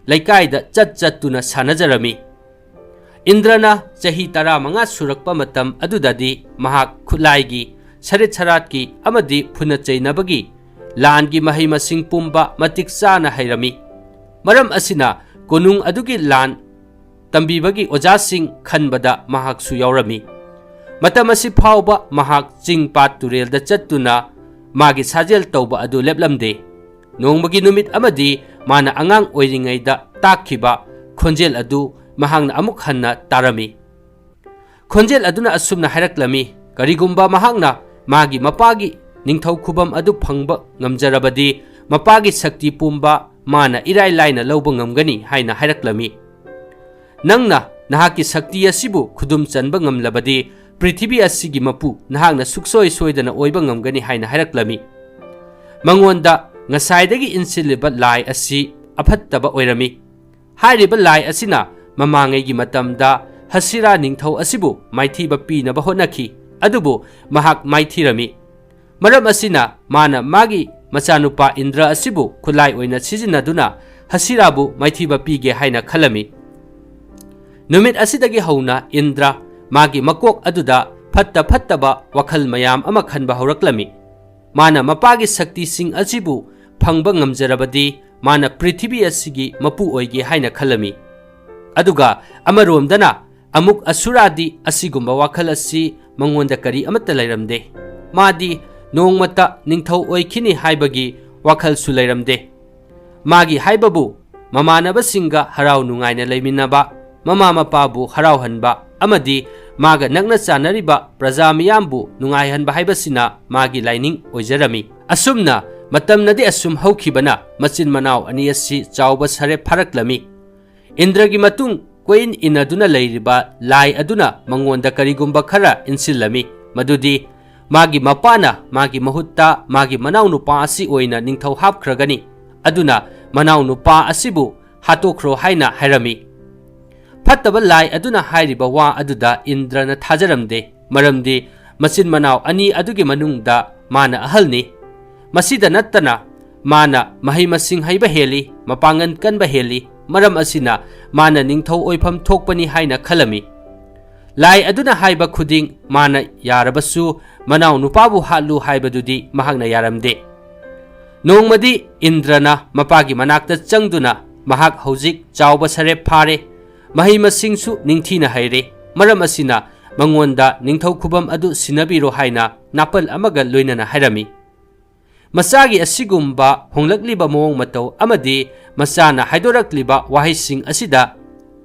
ꯂꯩꯀꯥꯏꯗ ꯆꯠ ꯆꯠꯇꯨꯅ ꯁꯥꯟꯅꯖꯔꯝꯃꯤ꯫ ꯏꯟꯗ꯭ꯔꯅ ꯆꯍꯤ ꯇꯔꯥꯃꯉꯥ ꯁꯨꯔꯛꯄ ꯃꯇꯝ ꯑꯗꯨꯗꯗꯤ ꯃꯍꯥꯛ ꯈꯨꯠꯂꯥꯏꯒꯤ, ꯁꯔꯤꯠ ꯁꯔꯥꯠꯀꯤ ꯑꯃꯗꯤ ꯐꯨꯅ ꯆꯩꯅꯕꯒꯤ ꯂꯥꯟꯒꯤ ꯃꯍꯩ ꯃꯁꯤꯡ ꯄꯨꯝꯕ ꯃꯇꯤꯛ ꯆꯥꯅ ꯍꯩꯔꯝꯃꯤ꯫ ꯃꯔꯝ ꯑꯁꯤꯅ ꯀꯣꯅꯨꯡ ꯑꯗꯨꯒꯤ ꯂꯥꯟ ꯇꯝꯕꯤꯕꯒꯤ ꯑꯣꯖꯥꯁꯤꯡ ꯈꯟꯕꯗ ꯃꯍꯥꯛꯁꯨ ꯌꯥꯎꯔꯝꯃꯤ꯫ ꯃꯇꯝ ꯑꯁꯤ ꯐꯥꯎꯕ ꯃꯍꯥꯛ ꯆꯤꯡ ꯄꯥꯠ ꯇꯨꯔꯦꯜꯗ ꯆꯠꯇꯨꯅ ꯃꯥꯒꯤ ꯁꯥꯖꯦꯜ ꯇꯧꯕ ꯑꯗꯨ ꯂꯦꯞꯂꯝꯗꯦ꯫ ꯅꯣꯡꯃꯒꯤ ꯅꯨꯃꯤꯠ ꯑꯃꯗꯤ ꯃꯥꯅ ꯑꯉꯥꯡ ꯑꯣꯏꯔꯤꯉꯩꯗ ꯇꯥꯛꯈꯤꯕ ꯈꯣꯟꯖꯦꯜ ꯑꯗꯨ ꯃꯍꯥꯛꯅ ꯑꯃꯨꯛ ꯍꯟꯅ ꯇꯥꯔꯝꯃꯤ꯫ ꯈꯣꯟꯖꯦꯜ ꯑꯗꯨꯅ ꯑꯁꯨꯝꯅ ꯍꯥꯏꯔꯛꯂꯝꯃꯤ, "ꯀꯔꯤꯒꯨꯝꯕ ꯃꯍꯥꯛꯅ ꯃꯥꯒꯤ ꯃꯄꯥꯒꯤ ꯅꯤꯡꯊꯧ ꯈꯨꯕꯝ ꯑꯗꯨ ꯐꯪꯕ ꯉꯝꯖꯔꯕꯗꯤ, ꯃꯄꯥꯒꯤ ꯁꯛꯇꯤ ꯄꯨꯝꯕ ꯃꯥꯅ ꯏꯔꯥꯏ ꯂꯥꯏꯅ ꯂꯧꯕ ꯉꯝꯒꯅꯤ" ꯍꯥꯏꯅ ꯍꯥꯏꯔꯛꯂꯝꯃꯤ꯫ "ꯅꯪꯅ ꯅꯍꯥꯛꯀꯤ ꯁꯛꯇꯤ ꯑꯁꯤꯕꯨ ꯈꯨꯗꯨꯝ ꯆꯟꯕ ꯉꯝꯂꯕꯗꯤ, ꯄ꯭ꯔꯤꯊꯤꯕꯤ ꯑꯁꯤꯒꯤ ꯃꯄꯨ ꯅꯍꯥꯛꯅ ꯁꯨꯛꯁꯣꯏ ꯁꯣꯏꯗꯅ ꯑꯣꯏꯕ ꯉꯝꯒꯅꯤ" ꯍꯥꯏꯅ ꯍꯥꯏꯔꯛꯂꯝꯃꯤ꯫ ꯃꯉꯣꯟꯗ ꯉꯁꯥꯏꯗꯒꯤ ꯏꯟꯁꯤꯜꯂꯤꯕ ꯂꯥꯏ ꯑꯁꯤ ꯑꯐꯠꯇꯕ ꯑꯣꯏꯔꯝꯃꯤ꯫ ꯍꯥꯏꯔꯤꯕ ꯂꯥꯏ ꯑꯁꯤꯅ ꯃꯃꯥꯡꯉꯩꯒꯤ ꯃꯇꯝꯗ ꯍꯁꯤꯔꯥ ꯅꯤꯡꯊꯧ ꯑꯁꯤꯕꯨ ꯃꯥꯏꯊꯤꯕ ꯄꯤꯅꯕ ꯍꯣꯠꯅꯈꯤ, ꯑꯗꯨꯕꯨ ꯃꯍꯥꯛ ꯃꯥꯏꯊꯤꯔꯝꯃꯤ꯫ ꯃꯔꯝ ꯑꯁꯤꯅ ꯃꯥꯅ ꯃꯥꯒꯤ ꯃꯆꯥꯅꯨꯄꯥ ꯏꯟꯗ꯭ꯔ ꯑꯁꯤꯕꯨ ꯈꯨꯠꯂꯥꯏ ꯑꯣꯏꯅ ꯁꯤꯖꯤꯟꯅꯗꯨꯅ ꯍꯁꯤꯔꯥꯕꯨ ꯃꯥꯏꯊꯤꯕ ꯄꯤꯒꯦ ꯍꯥꯏꯅ ꯈꯜꯂꯝꯃꯤ꯫ ꯅꯨꯃꯤꯠ ꯑꯁꯤꯗꯒꯤ ꯍꯧꯅ ꯏꯟꯗ꯭ꯔ ꯃꯥꯒꯤ ꯃꯀꯣꯛ ꯑꯗꯨꯗ ꯐꯠꯇ ꯐꯠꯇꯕ ꯋꯥꯈꯜ ꯃꯌꯥꯝ ꯑꯃ ꯈꯟꯕ ꯍꯧꯔꯛꯂꯝꯃꯤ꯫ ꯃꯥꯅ ꯃꯄꯥꯒꯤ ꯁꯛꯇꯤꯁꯤꯡ ꯑꯁꯤꯕꯨ ꯐꯪꯕ ꯉꯝꯖꯔꯕꯗꯤ ꯃꯥꯅ ꯄ꯭ꯔꯤꯊꯤꯕꯤ ꯑꯁꯤꯒꯤ ꯃꯄꯨ ꯑꯣꯏꯒꯦ ꯍꯥꯏꯅ ꯈꯜꯂꯝꯃꯤ꯫ ꯑꯗꯨꯒ ꯑꯃꯔꯣꯝꯗꯅ ꯑꯃꯨꯛ ꯑꯁꯨꯔꯥꯗꯤ ꯑꯁꯤꯒꯨꯝꯕ ꯋꯥꯈꯜ ꯑꯁꯤ ꯃꯉꯣꯟꯗ ꯀꯔꯤ ꯑꯃꯠꯇ ꯂꯩꯔꯝꯗꯦ꯫ ꯃꯥꯗꯤ ꯅꯣꯡꯃꯇ ꯅꯤꯡꯊꯧ ꯑꯣꯏꯈꯤꯅꯤ ꯍꯥꯏꯕꯒꯤ ꯋꯥꯈꯜꯁꯨ ꯂꯩꯔꯝꯗꯦ꯫ ꯃꯥꯒꯤ ꯍꯥꯏꯕꯕꯨ ꯃꯃꯥꯟꯅꯕꯁꯤꯡꯒ ꯍꯔꯥꯎ ꯅꯨꯡꯉꯥꯏꯅ ꯂꯩꯃꯤꯟꯅꯕ, ꯃꯃꯥ ꯃꯄꯥꯕꯨ ꯍꯔꯥꯎꯍꯟꯕ ꯑꯃꯗꯤ ꯃꯥꯒ ꯅꯛꯅ ꯆꯥꯟꯅꯔꯤꯕ ꯄ꯭ꯔꯖꯥ ꯃꯤꯌꯥꯝꯕꯨ ꯅꯨꯡꯉꯥꯏꯍꯟꯕ ꯍꯥꯏꯕꯁꯤꯅ ꯃꯥꯒꯤ ꯂꯥꯏꯅꯤꯡ ꯑꯣꯏꯖꯔꯝꯃꯤ꯫ ꯑꯁꯨꯝꯅ ꯃꯇꯝꯅꯗꯤ ꯑꯁꯨꯝ ꯍꯧꯈꯤꯕꯅ ꯃꯆꯤꯟ ꯃꯅꯥꯎ ꯑꯅꯤ ꯑꯁꯤ ꯆꯥꯎꯕ ꯁꯔꯦꯞ ꯐꯥꯔꯛꯂꯝꯃꯤ꯫ ꯏꯟꯗ꯭ꯔꯒꯤ ꯃꯇꯨꯡ ꯀꯣꯏꯏꯟ ꯏꯟꯅꯗꯨꯅ ꯂꯩꯔꯤꯕ ꯂꯥꯏ ꯑꯗꯨꯅ ꯃꯉꯣꯟꯗ ꯀꯔꯤꯒꯨꯝꯕ ꯈꯔ ꯏꯟꯁꯤꯜꯂꯝꯃꯤ, ꯃꯗꯨꯗꯤ ꯃꯥꯒꯤ ꯃꯄꯥꯅ ꯃꯥꯒꯤ ꯃꯍꯨꯠꯇ ꯃꯥꯒꯤ ꯃꯅꯥꯎꯅꯨꯄꯥ ꯑꯁꯤ ꯑꯣꯏꯅ ꯅꯤꯡꯊꯧ ꯍꯥꯞꯈ꯭ꯔꯒꯅꯤ, ꯑꯗꯨꯅ ꯃꯅꯥꯎꯅꯨꯄꯥ ꯑꯁꯤꯕꯨ ꯍꯥꯠꯇꯣꯛꯈ꯭ꯔꯣ ꯍꯥꯏꯅ ꯍꯥꯏꯔꯝꯃꯤ꯫ ꯐꯠꯇꯕ ꯂꯥꯏ ꯑꯗꯨꯅ ꯍꯥꯏꯔꯤꯕ ꯋꯥ ꯑꯗꯨꯗ ꯏꯟꯗ꯭ꯔꯅ ꯊꯥꯖꯔꯝꯗꯦ, ꯃꯔꯝꯗꯤ ꯃꯆꯤꯟ ꯃꯅꯥꯎ ꯑꯅꯤ ꯑꯗꯨꯒꯤ ꯃꯅꯨꯡꯗ ꯃꯥꯅ ꯑꯍꯜꯅꯤ꯫ ꯃꯁꯤꯗ ꯅꯠꯇꯅ ꯃꯥꯅ ꯃꯍꯩ ꯃꯁꯤꯡ ꯍꯩꯕ ꯍꯦꯜꯂꯤ, ꯃꯄꯥꯡꯒꯜ ꯀꯟꯕ ꯍꯦꯜꯂꯤ, ꯃꯔꯝ ꯑꯁꯤꯅ ꯃꯥꯅ ꯅꯤꯡꯊꯧ ꯑꯣꯏꯐꯝ ꯊꯣꯛꯄꯅꯤ ꯍꯥꯏꯅ ꯈꯜꯂꯝꯃꯤ꯫ ꯂꯥꯏ ꯑꯗꯨꯅ ꯍꯥꯏꯕ ꯈꯨꯗꯤꯡ ꯃꯥꯅ ꯌꯥꯔꯕꯁꯨ ꯃꯅꯥꯎ ꯅꯨꯄꯥꯕꯨ ꯍꯥꯠꯂꯨ ꯍꯥꯏꯕꯗꯨꯗꯤ ꯃꯍꯥꯛꯅ ꯌꯥꯔꯝꯗꯦ꯫ ꯅꯣꯡꯃꯗꯤ ꯏꯟꯗ꯭ꯔꯅ ꯃꯄꯥꯒꯤ ꯃꯅꯥꯛꯇ ꯆꯪꯗꯨꯅ ꯃꯍꯥꯛ ꯍꯧꯖꯤꯛ ꯆꯥꯎꯕ ꯁꯔꯦꯞ ꯐꯥꯔꯦ, ꯃꯍꯩ ꯃꯁꯤꯡꯁꯨ ꯅꯤꯡꯊꯤꯅ ꯍꯩꯔꯦ, ꯃꯔꯝ ꯑꯁꯤꯅ ꯃꯉꯣꯟꯗ ꯅꯤꯡꯊꯧ ꯈꯨꯕꯝ ꯑꯗꯨ ꯁꯤꯟꯅꯕꯤꯔꯣ ꯍꯥꯏꯅ ꯅꯥꯄꯜ ꯑꯃꯒ ꯂꯣꯏꯅꯅ ꯍꯥꯏꯔꯝꯃꯤ꯫ ꯃꯆꯥꯒꯤ ꯑꯁꯤꯒꯨꯝꯕ ꯍꯣꯡꯂꯛꯂꯤꯕ ꯃꯑꯣꯡ ꯃꯇꯧ ꯑꯃꯗꯤ ꯃꯆꯥꯅ ꯍꯥꯏꯗꯣꯔꯛꯂꯤꯕ ꯋꯥꯍꯩꯁꯤꯡ ꯑꯁꯤꯗ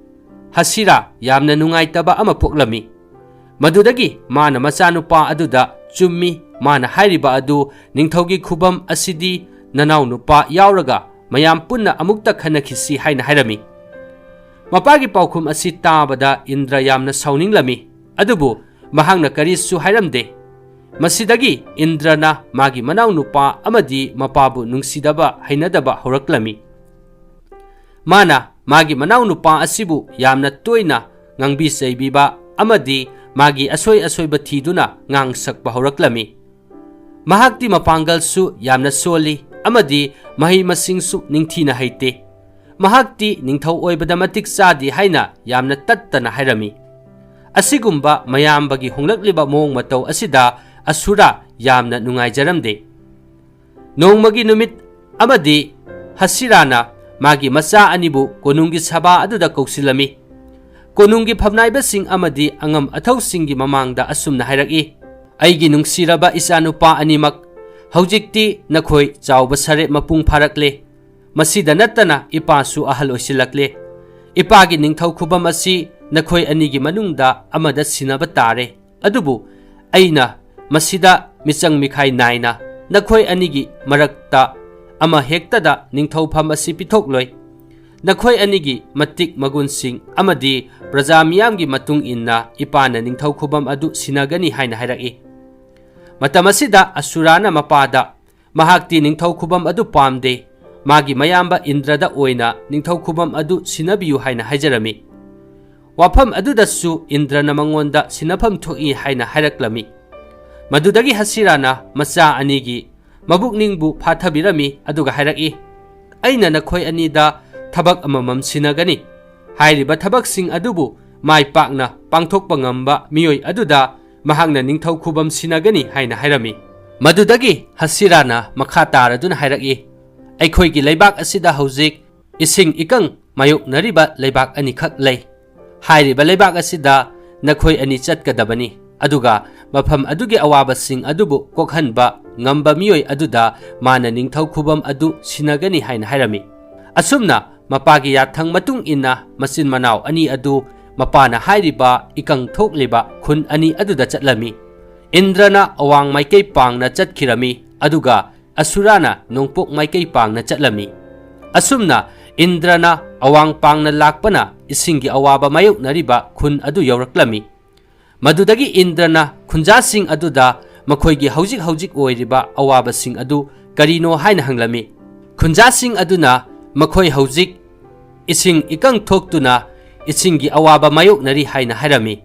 ꯍꯁꯤꯔꯥ ꯌꯥꯝꯅ ꯅꯨꯡꯉꯥꯏꯇꯕ ꯑꯃ ꯄꯣꯛꯂꯝꯃꯤ꯫ ꯃꯗꯨꯗꯒꯤ ꯃꯥꯅ ꯃꯆꯥꯅꯨꯄꯥ ꯑꯗꯨꯗ, "ꯆꯨꯝꯃꯤ, ꯃꯥꯅ ꯍꯥꯏꯔꯤꯕ ꯑꯗꯨ, ꯅꯤꯡꯊꯧꯒꯤ ꯈꯨꯕꯝ ꯑꯁꯤꯗꯤ ꯅꯅꯥꯎ ꯅꯨꯄꯥ ꯌꯥꯎꯔꯒ ꯃꯌꯥꯝ ꯄꯨꯟꯅ ꯑꯃꯨꯛꯇ ꯈꯟꯅꯈꯤꯁꯤ" ꯍꯥꯏꯅ ꯍꯥꯏꯔꯝꯃꯤ꯫ ꯃꯄꯥꯒꯤ ꯄꯥꯎꯈꯨꯝ ꯑꯁꯤ ꯇꯥꯕꯗ ꯏꯟꯗ꯭ꯔ ꯌꯥꯝꯅ ꯁꯥꯎꯅꯤꯡꯂꯝꯃꯤ, ꯑꯗꯨꯕꯨ ꯃꯍꯥꯛꯅ ꯀꯔꯤꯁꯨ ꯍꯥꯏꯔꯝꯗꯦ꯫ ꯃꯁꯤꯗꯒꯤ ꯏꯟꯗ꯭ꯔꯅ ꯃꯥꯒꯤ ꯃꯅꯥꯎ ꯅꯨꯄꯥ ꯑꯃꯗꯤ ꯃꯄꯥꯕꯨ ꯅꯨꯡꯁꯤꯗꯕ ꯍꯩꯅꯗꯕ ꯍꯧꯔꯛꯂꯝꯃꯤ꯫ ꯃꯥꯅ ꯃꯥꯒꯤ ꯃꯅꯥꯎ ꯅꯨꯄꯥ ꯑꯁꯤꯕꯨ ꯌꯥꯝꯅ ꯇꯣꯏꯅ ꯉꯥꯡꯕꯤ ꯆꯩꯕꯤꯕ ꯑꯃꯗꯤ ꯃꯥꯒꯤ ꯑꯁꯣꯏ ꯑꯁꯣꯏꯕ ꯊꯤꯗꯨꯅ ꯉꯥꯡ ꯁꯛꯄ ꯍꯧꯔꯛꯂꯝꯃꯤ꯫ ꯃꯍꯥꯛꯇꯤ ꯃꯄꯥꯡꯒꯜꯁꯨ ꯌꯥꯝꯅ ꯁꯣꯜꯂꯤ ꯑꯃꯗꯤ ꯃꯍꯩ ꯃꯁꯤꯡꯁꯨ ꯅꯤꯡꯊꯤꯅ ꯍꯩꯇꯦ꯫ ꯃꯍꯥꯛꯇꯤ ꯅꯤꯡꯊꯧ ꯑꯣꯏꯕꯗ ꯃꯇꯤꯛ ꯆꯥꯗꯦ ꯍꯥꯏꯅ ꯌꯥꯝꯅ ꯇꯠꯇꯅ ꯍꯥꯏꯔꯝꯃꯤ꯫ ꯑꯁꯤꯒꯨꯝꯕ ꯃꯌꯥꯝꯕꯒꯤ ꯍꯣꯡꯂꯛꯂꯤꯕ ꯃꯑꯣꯡ ꯃꯇꯧ ꯑꯁꯤꯗ ꯑꯁꯨꯔꯥ ꯌꯥꯝꯅ ꯅꯨꯡꯉꯥꯏꯖꯔꯝꯗꯦ꯫ ꯅꯣꯡꯃꯒꯤ ꯅꯨꯃꯤꯠ ꯑꯃꯗꯤ ꯍꯁꯤꯔꯥꯅ ꯃꯥꯒꯤ ꯃꯆꯥ ꯑꯅꯤꯕꯨ ꯀꯣꯅꯨꯡꯒꯤ ꯁꯚꯥ ꯑꯗꯨꯗ ꯀꯧꯁꯤꯜꯂꯝꯃꯤ꯫ ꯀꯣꯅꯨꯡꯒꯤ ꯐꯝꯅꯥꯏꯕꯁꯤꯡ ꯑꯃꯗꯤ ꯑꯉꯝ ꯑꯊꯧꯁꯤꯡꯒꯤ ꯃꯃꯥꯡꯗ ꯑꯁꯨꯝꯅ ꯍꯥꯏꯔꯛꯏ, "ꯑꯩꯒꯤ ꯅꯨꯡꯁꯤꯔꯕ ꯏꯆꯥꯅꯨꯄꯥ ꯑꯅꯤꯃꯛ, ꯍꯧꯖꯤꯛꯇꯤ ꯅꯈꯣꯏ ꯆꯥꯎꯕ ꯁꯔꯦꯞ ꯃꯄꯨꯡ ꯐꯥꯔꯛꯂꯦ꯫ ꯃꯁꯤꯗ ꯅꯠꯇꯅ ꯏꯄꯥꯁꯨ ꯑꯍꯜ ꯑꯣꯏꯁꯤꯜꯂꯛꯂꯦ꯫ "ꯏꯄꯥꯒꯤ ꯅꯤꯡꯊꯧ ꯈꯨꯕꯝ ꯑꯁꯤ ꯅꯈꯣꯏ ꯑꯅꯤꯒꯤ ꯃꯅꯨꯡꯗ ꯑꯃꯗ ꯁꯤꯟꯅꯕ ꯇꯥꯔꯦ꯫ ꯑꯗꯨꯕꯨ ꯑꯩꯅ ꯃꯁꯤꯗ ꯃꯤꯆꯪ ꯃꯤꯈꯥꯏ ꯅꯥꯏꯅ ꯅꯈꯣꯏ ꯑꯅꯤꯒꯤ ꯃꯔꯛꯇ ꯑꯃ ꯍꯦꯛꯇꯗ ꯅꯤꯡꯊꯧꯐꯝ ꯑꯁꯤ ꯄꯤꯊꯣꯛꯂꯣꯏ꯫ ꯅꯈꯣꯏ ꯑꯅꯤꯒꯤ ꯃꯇꯤꯛ ꯃꯒꯨꯟꯁꯤꯡ ꯑꯃꯗꯤ ꯄ꯭ꯔꯖꯥ ꯃꯤꯌꯥꯝꯒꯤ ꯃꯇꯨꯡ ꯏꯟꯅ ꯏꯄꯥꯅ ꯅꯤꯡꯊꯧ ꯈꯨꯕꯝ ꯑꯗꯨ ꯁꯤꯟꯅꯒꯅꯤ" ꯍꯥꯏꯅ ꯍꯥꯏꯔꯛꯏ꯫ ꯃꯇꯝ ꯑꯁꯤꯗ ꯑꯁꯨꯔꯥꯅ ꯃꯄꯥꯗ, "ꯃꯍꯥꯛꯇꯤ ꯅꯤꯡꯊꯧ ꯈꯨꯕꯝ ꯑꯗꯨ ꯄꯥꯝꯗꯦ꯫ ꯃꯥꯒꯤ ꯃꯌꯥꯝꯕ ꯏꯟꯗ꯭ꯔꯗ ꯑꯣꯏꯅ ꯅꯤꯡꯊꯧ ꯈꯨꯕꯝ ꯑꯗꯨ ꯁꯤꯟꯅꯕꯤꯌꯨ" ꯍꯥꯏꯅ ꯍꯥꯏꯖꯔꯝꯃꯤ꯫ ꯋꯥꯐꯝ ꯑꯗꯨꯗꯁꯨ ꯏꯟꯗ꯭ꯔꯅ ꯃꯉꯣꯟꯗ ꯁꯤꯟꯅꯐꯝ ꯊꯣꯛꯏ ꯍꯥꯏꯅ ꯍꯥꯏꯔꯛꯂꯝꯃꯤ꯫ ꯃꯗꯨꯗꯒꯤ ꯍꯁꯤꯔꯥꯅ ꯃꯆꯥ ꯑꯅꯤꯒꯤ ꯃꯕꯨꯛꯅꯤꯡꯕꯨ ꯐꯥꯊꯕꯤꯔꯝꯃꯤ, ꯑꯗꯨꯒ ꯍꯥꯏꯔꯛꯏ, "ꯑꯩꯅ ꯅꯈꯣꯏ ꯑꯅꯤꯗ ꯊꯕꯛ ꯑꯃꯃꯝ ꯁꯤꯟꯅꯒꯅꯤ꯫ ꯍꯥꯏꯔꯤꯕ ꯊꯕꯛꯁꯤꯡ ꯑꯗꯨꯕꯨ ꯃꯥꯏ ꯄꯥꯛꯅ ꯄꯥꯡꯊꯣꯛꯄ ꯉꯝꯕ ꯃꯤꯑꯣꯏ ꯑꯗꯨꯗ ꯃꯍꯥꯛꯅ ꯅꯤꯡꯊꯧ ꯈꯨꯕꯝ ꯁꯤꯟꯅꯒꯅꯤ" ꯍꯥꯏꯅ ꯍꯥꯏꯔꯝꯃꯤ꯫ ꯃꯗꯨꯗꯒꯤ ꯍꯁꯤꯔꯥꯅ ꯃꯈꯥ ꯇꯥꯔꯗꯨꯅ ꯍꯥꯏꯔꯛꯏ, "ꯑꯩꯈꯣꯏꯒꯤ ꯂꯩꯕꯥꯛ ꯑꯁꯤꯗ ꯍꯧꯖꯤꯛ ꯏꯁꯤꯡ ꯏꯀꯪ ꯃꯥꯌꯣꯛꯅꯔꯤꯕ ꯂꯩꯕꯥꯛ ꯑꯅꯤꯈꯛ ꯂꯩ꯫ ꯍꯥꯏꯔꯤꯕ ꯂꯩꯕꯥꯛ ꯑꯁꯤꯗ ꯅꯈꯣꯏ ꯑꯅꯤ ꯆꯠꯀꯗꯕꯅꯤ, ꯑꯗꯨꯒ ꯃꯐꯝ ꯑꯗꯨꯒꯤ ꯑꯋꯥꯕꯁꯤꯡ ꯑꯗꯨꯕꯨ ꯀꯣꯛꯍꯟꯕ ꯉꯝꯕ ꯃꯤꯑꯣꯏ ꯑꯗꯨꯗ ꯃꯥꯅ ꯅꯤꯡꯊꯧ ꯈꯨꯕꯝ ꯑꯗꯨ ꯁꯤꯟꯅꯒꯅꯤ" ꯍꯥꯏꯅ ꯍꯥꯏꯔꯝꯃꯤ꯫ ꯑꯁꯨꯝꯅ ꯃꯄꯥꯒꯤ ꯌꯥꯊꯪ ꯃꯇꯨꯡ ꯏꯟꯅ ꯃꯆꯤꯟ ꯃꯅꯥꯎ ꯑꯅꯤ ꯑꯗꯨ ꯃꯄꯥꯅ ꯍꯥꯏꯔꯤꯕ ꯏꯀꯪ ꯊꯣꯛꯂꯤꯕ ꯈꯨꯟ ꯑꯅꯤ ꯑꯗꯨꯗ ꯆꯠꯂꯝꯃꯤ꯫ ꯏꯟꯗ꯭ꯔꯅ ꯑꯋꯥꯡ ꯃꯥꯏꯀꯩ ꯄꯥꯡꯅ ꯆꯠꯈꯤꯔꯝꯃꯤ, ꯑꯗꯨꯒ ꯑꯁꯨꯔꯥꯅ ꯅꯣꯡꯄꯣꯛ ꯃꯥꯏꯀꯩ ꯄꯥꯡꯅ ꯆꯠꯂꯝꯃꯤ꯫ ꯑꯁꯨꯝꯅ ꯏꯟꯗ꯭ꯔꯅ ꯑꯋꯥꯡ ꯄꯥꯡꯅ ꯂꯥꯛꯄꯅ ꯏꯁꯤꯡꯒꯤ ꯑꯋꯥꯕ ꯃꯥꯌꯣꯛꯅꯔꯤꯕ ꯈꯨꯟ ꯑꯗꯨ ꯌꯧꯔꯛꯂꯝꯃꯤ꯫ ꯃꯗꯨꯗꯒꯤ ꯏꯟꯗ꯭ꯔꯅ ꯈꯨꯟꯖꯥꯁꯤꯡ ꯑꯗꯨꯗ ꯃꯈꯣꯏꯒꯤ ꯍꯧꯖꯤꯛ ꯍꯧꯖꯤꯛ ꯑꯣꯏꯔꯤꯕ ꯑꯋꯥꯕꯁꯤꯡ ꯑꯗꯨ ꯀꯔꯤꯅꯣ ꯍꯥꯏꯅ ꯍꯪꯂꯝꯃꯤ꯫ ꯈꯨꯟꯖꯥꯁꯤꯡ ꯑꯗꯨꯅ ꯃꯈꯣꯏ ꯍꯧꯖꯤꯛ ꯏꯁꯤꯡ ꯏꯀꯪ ꯊꯣꯛꯇꯨꯅ ꯏꯁꯤꯡꯒꯤ ꯑꯋꯥꯕ ꯃꯥꯌꯣꯛꯅꯔꯤ ꯍꯥꯏꯅ ꯍꯥꯏꯔꯝꯃꯤ꯫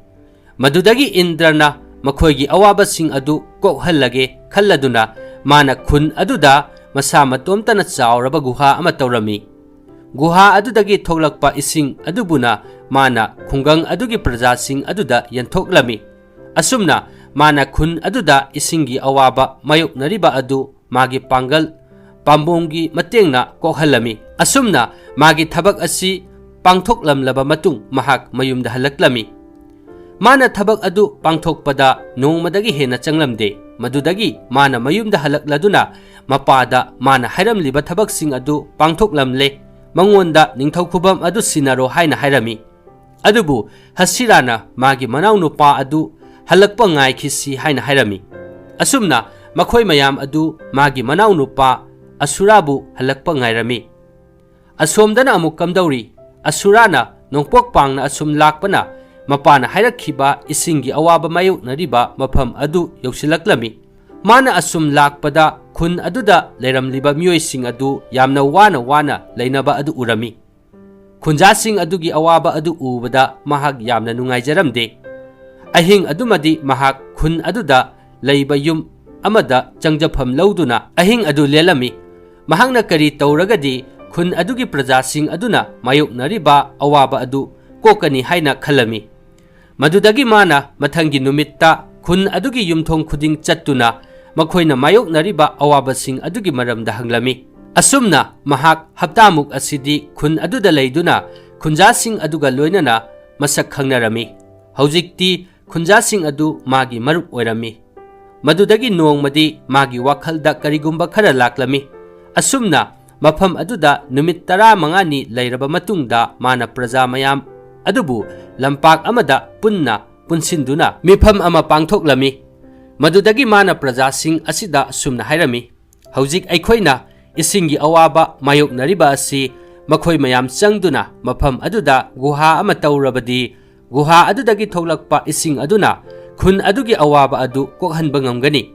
ꯃꯗꯨꯗꯒꯤ ꯏꯟꯗ꯭ꯔꯅ ꯃꯈꯣꯏꯒꯤ ꯑꯋꯥꯕꯁꯤꯡ ꯑꯗꯨ ꯀꯣꯛꯍꯜꯂꯒꯦ ꯈꯜꯂꯗꯨꯅ ꯃꯥꯅ ꯈꯨꯟ ꯑꯗꯨꯗ ꯃꯁꯥ ꯃꯇꯣꯝꯇꯅ ꯆꯥꯎꯔꯕ ꯒꯨꯍꯥ ꯑꯃ ꯇꯧꯔꯝꯃꯤ꯫ ꯒꯨꯍꯥ ꯑꯗꯨꯗꯒꯤ ꯊꯣꯛꯂꯛꯄ ꯏꯁꯤꯡ ꯑꯗꯨꯕꯨꯅ ꯃꯥꯅ ꯈꯨꯡꯒꯪ ꯑꯗꯨꯒꯤ ꯄ꯭ꯔꯖꯥꯁꯤꯡ ꯑꯗꯨꯗ ꯌꯦꯟꯊꯣꯛꯂꯝꯃꯤ꯫ ꯑꯁꯨꯝꯅ ꯃꯥꯅ ꯈꯨꯟ ꯑꯗꯨꯗ ꯏꯁꯤꯡꯒꯤ ꯑꯋꯥꯕ ꯃꯥꯌꯣꯛꯅꯔꯤꯕ ꯑꯗꯨ ꯃꯥꯒꯤ ꯄꯥꯡꯒꯜ ꯄꯥꯝꯕꯣꯝꯒꯤ ꯃꯇꯦꯡꯅ ꯀꯣꯛꯍꯜꯂꯝꯃꯤ꯫ ꯑꯁꯨꯝꯅ ꯃꯥꯒꯤ ꯊꯕꯛ ꯑꯁꯤ ꯄꯥꯡꯊꯣꯛꯂꯝꯂꯕ ꯃꯇꯨꯡ ꯃꯍꯥꯛ ꯃꯌꯨꯝꯗ ꯍꯜꯂꯛꯂꯝꯃꯤ꯫ ꯃꯥꯅ ꯊꯕꯛ ꯑꯗꯨ ꯄꯥꯡꯊꯣꯛꯄꯗ ꯅꯣꯡꯃꯗꯒꯤ ꯍꯦꯟꯅ ꯆꯪꯂꯝꯗꯦ꯫ ꯃꯗꯨꯗꯒꯤ ꯃꯥꯅ ꯃꯌꯨꯝꯗ ꯍꯜꯂꯛꯂꯗꯨꯅ ꯃꯄꯥꯗ ꯃꯥꯅ ꯍꯥꯏꯔꯝꯂꯤꯕ ꯊꯕꯛꯁꯤꯡ ꯑꯗꯨ ꯄꯥꯡꯊꯣꯛꯂꯝꯂꯦ꯫ ꯃꯉꯣꯟꯗ ꯅꯤꯡꯊꯧ ꯈꯨꯕꯝ ꯑꯗꯨ ꯁꯤꯟꯅꯔꯣ ꯍꯥꯏꯅ ꯍꯥꯏꯔꯝꯃꯤ꯫ ꯑꯗꯨꯕꯨ ꯍꯁꯤꯔꯥꯅ ꯃꯥꯒꯤ ꯃꯅꯥꯎꯅꯨꯄꯥ ꯑꯗꯨ ꯍꯜꯂꯛꯄ ꯉꯥꯏꯈꯤꯁꯤ ꯍꯥꯏꯅ ꯍꯥꯏꯔꯝꯃꯤ꯫ ꯑꯁꯨꯝꯅ ꯃꯈꯣꯏ ꯃꯌꯥꯝ ꯑꯗꯨ ꯃꯥꯒꯤ ꯃꯅꯥꯎꯅꯨꯄꯥ ꯑꯁꯨꯔꯥꯕꯨ ꯍꯜꯂꯛꯄ ꯉꯥꯏꯔꯝꯃꯤ꯫ ꯑꯁꯣꯝꯗꯅ ꯑꯃꯨꯛ ꯀꯝꯗꯧꯔꯤ? ꯑꯁꯨꯔꯥꯅ ꯅꯣꯡꯄꯣꯛ ꯄꯥꯡꯅ ꯑꯁꯨꯝ ꯂꯥꯛꯄꯅ ꯃꯄꯥꯅ ꯍꯥꯏꯔꯛꯈꯤꯕ ꯏꯁꯤꯡꯒꯤ ꯑꯋꯥꯕ ꯃꯥꯌꯣꯛꯅꯔꯤꯕ ꯃꯐꯝ ꯑꯗꯨ ꯌꯧꯁꯤꯜꯂꯛꯂꯝꯃꯤ꯫ ꯃꯥꯅ ꯑꯁꯨꯝ ꯂꯥꯛꯄꯗ ꯈꯨꯟ ꯑꯗꯨꯗ ꯂꯩꯔꯝꯂꯤꯕ ꯃꯤꯑꯣꯏꯁꯤꯡ ꯑꯗꯨ ꯌꯥꯝꯅ ꯋꯥꯅ ꯋꯥꯅ ꯂꯩꯅꯕ ꯑꯗꯨ ꯎꯔꯝꯃꯤ꯫ ꯈꯨꯟꯖꯥꯁꯤꯡ ꯑꯗꯨꯒꯤ ꯑꯋꯥꯕ ꯑꯗꯨ ꯎꯕꯗ ꯃꯍꯥꯛ ꯌꯥꯝꯅ ꯅꯨꯡꯉꯥꯏꯖꯔꯝꯗꯦ꯫ ꯑꯍꯤꯡ ꯑꯗꯨꯃꯗꯤ ꯃꯍꯥꯛ ꯈꯨꯟ ꯑꯗꯨꯗ ꯂꯩꯕ ꯌꯨꯝ ꯑꯃꯗ ꯆꯪꯖꯐꯝ ꯂꯧꯗꯨꯅ ꯑꯍꯤꯡ ꯑꯗꯨ ꯂꯦꯜꯂꯝꯃꯤ꯫ ꯃꯍꯥꯛꯅ ꯀꯔꯤ ꯇꯧꯔꯒꯗꯤ ꯈꯨꯟ ꯑꯗꯨꯒꯤ ꯄ꯭ꯔꯖꯥꯁꯤꯡ ꯑꯗꯨꯅ ꯃꯥꯌꯣꯛꯅꯔꯤꯕ ꯑꯋꯥꯕ ꯑꯗꯨ ꯀꯣꯛꯀꯅꯤ ꯍꯥꯏꯅ ꯈꯜꯂꯝꯃꯤ꯫ ꯃꯗꯨꯗꯒꯤ ꯃꯥꯅ ꯃꯊꯪꯒꯤ ꯅꯨꯃꯤꯠꯇ ꯈꯨꯟ ꯑꯗꯨꯒꯤ ꯌꯨꯝꯊꯣꯡ ꯈꯨꯗꯤꯡ ꯆꯠꯇꯨꯅ ꯃꯈꯣꯏꯅ ꯃꯥꯌꯣꯛꯅꯔꯤꯕ ꯑꯋꯥꯕꯁꯤꯡ ꯑꯗꯨꯒꯤ ꯃꯔꯝꯗ ꯍꯪꯂꯝꯃꯤ꯫ ꯑꯁꯨꯝꯅ ꯃꯍꯥꯛ ꯍꯞꯇꯥꯃꯨꯛ ꯑꯁꯤꯗꯤ ꯈꯨꯟ ꯑꯗꯨꯗ ꯂꯩꯗꯨꯅ ꯈꯨꯟꯖꯥꯁꯤꯡ ꯑꯗꯨꯒ ꯂꯣꯏꯅꯅ ꯃꯁꯛ ꯈꯪꯅꯔꯝꯃꯤ꯫ ꯍꯧꯖꯤꯛꯇꯤ ꯈꯨꯟꯖꯥꯁꯤꯡ ꯑꯗꯨ ꯃꯥꯒꯤ ꯃꯔꯨꯞ ꯑꯣꯏꯔꯝꯃꯤ꯫ ꯃꯗꯨꯗꯒꯤ ꯅꯣꯡꯃꯗꯤ ꯃꯥꯒꯤ ꯋꯥꯈꯜꯗ ꯀꯔꯤꯒꯨꯝꯕ ꯈꯔ ꯂꯥꯛꯂꯝꯃꯤ꯫ ꯑꯁꯨꯝꯅ ꯃꯐꯝ ꯑꯗꯨꯗ ꯅꯨꯃꯤꯠ ꯇꯔꯥꯃꯉꯥꯅꯤ ꯂꯩꯔꯕ ꯃꯇꯨꯡꯗ ꯃꯥꯅ ꯄ꯭ꯔꯖꯥ ꯃꯌꯥꯝ ꯑꯗꯨꯕꯨ ꯂꯝꯄꯥꯛ ꯑꯃꯗ ꯄꯨꯟꯅ ꯄꯨꯟꯁꯤꯟꯗꯨꯅ ꯃꯤꯐꯝ ꯑꯃ ꯄꯥꯡꯊꯣꯛꯂꯝꯃꯤ꯫ ꯃꯗꯨꯗꯒꯤ ꯃꯥꯅ ꯄ꯭ꯔꯖꯥꯁꯤꯡ ꯑꯁꯤꯗ ꯑꯁꯨꯝꯅ ꯍꯥꯏꯔꯝꯃꯤ, "ꯍꯧꯖꯤꯛ ꯑꯩꯈꯣꯏꯅ ꯏꯁꯤꯡꯒꯤ ꯑꯋꯥꯕ ꯃꯥꯌꯣꯛꯅꯔꯤꯕ ꯑꯁꯤ ꯃꯈꯣꯏ ꯃꯌꯥꯝ ꯆꯪꯗꯨꯅ ꯃꯐꯝ ꯑꯗꯨꯗ ꯒꯨꯍꯥ ꯑꯃ ꯇꯧꯔꯕꯗꯤ, ꯒꯨꯍꯥ ꯑꯗꯨꯗꯒꯤ ꯊꯣꯛꯂꯛꯄ ꯏꯁꯤꯡ ꯑꯗꯨꯅ ꯈꯨꯟ ꯑꯗꯨꯒꯤ ꯑꯋꯥꯕ ꯑꯗꯨ ꯀꯣꯛꯍꯟꯕ ꯉꯝꯒꯅꯤ꯫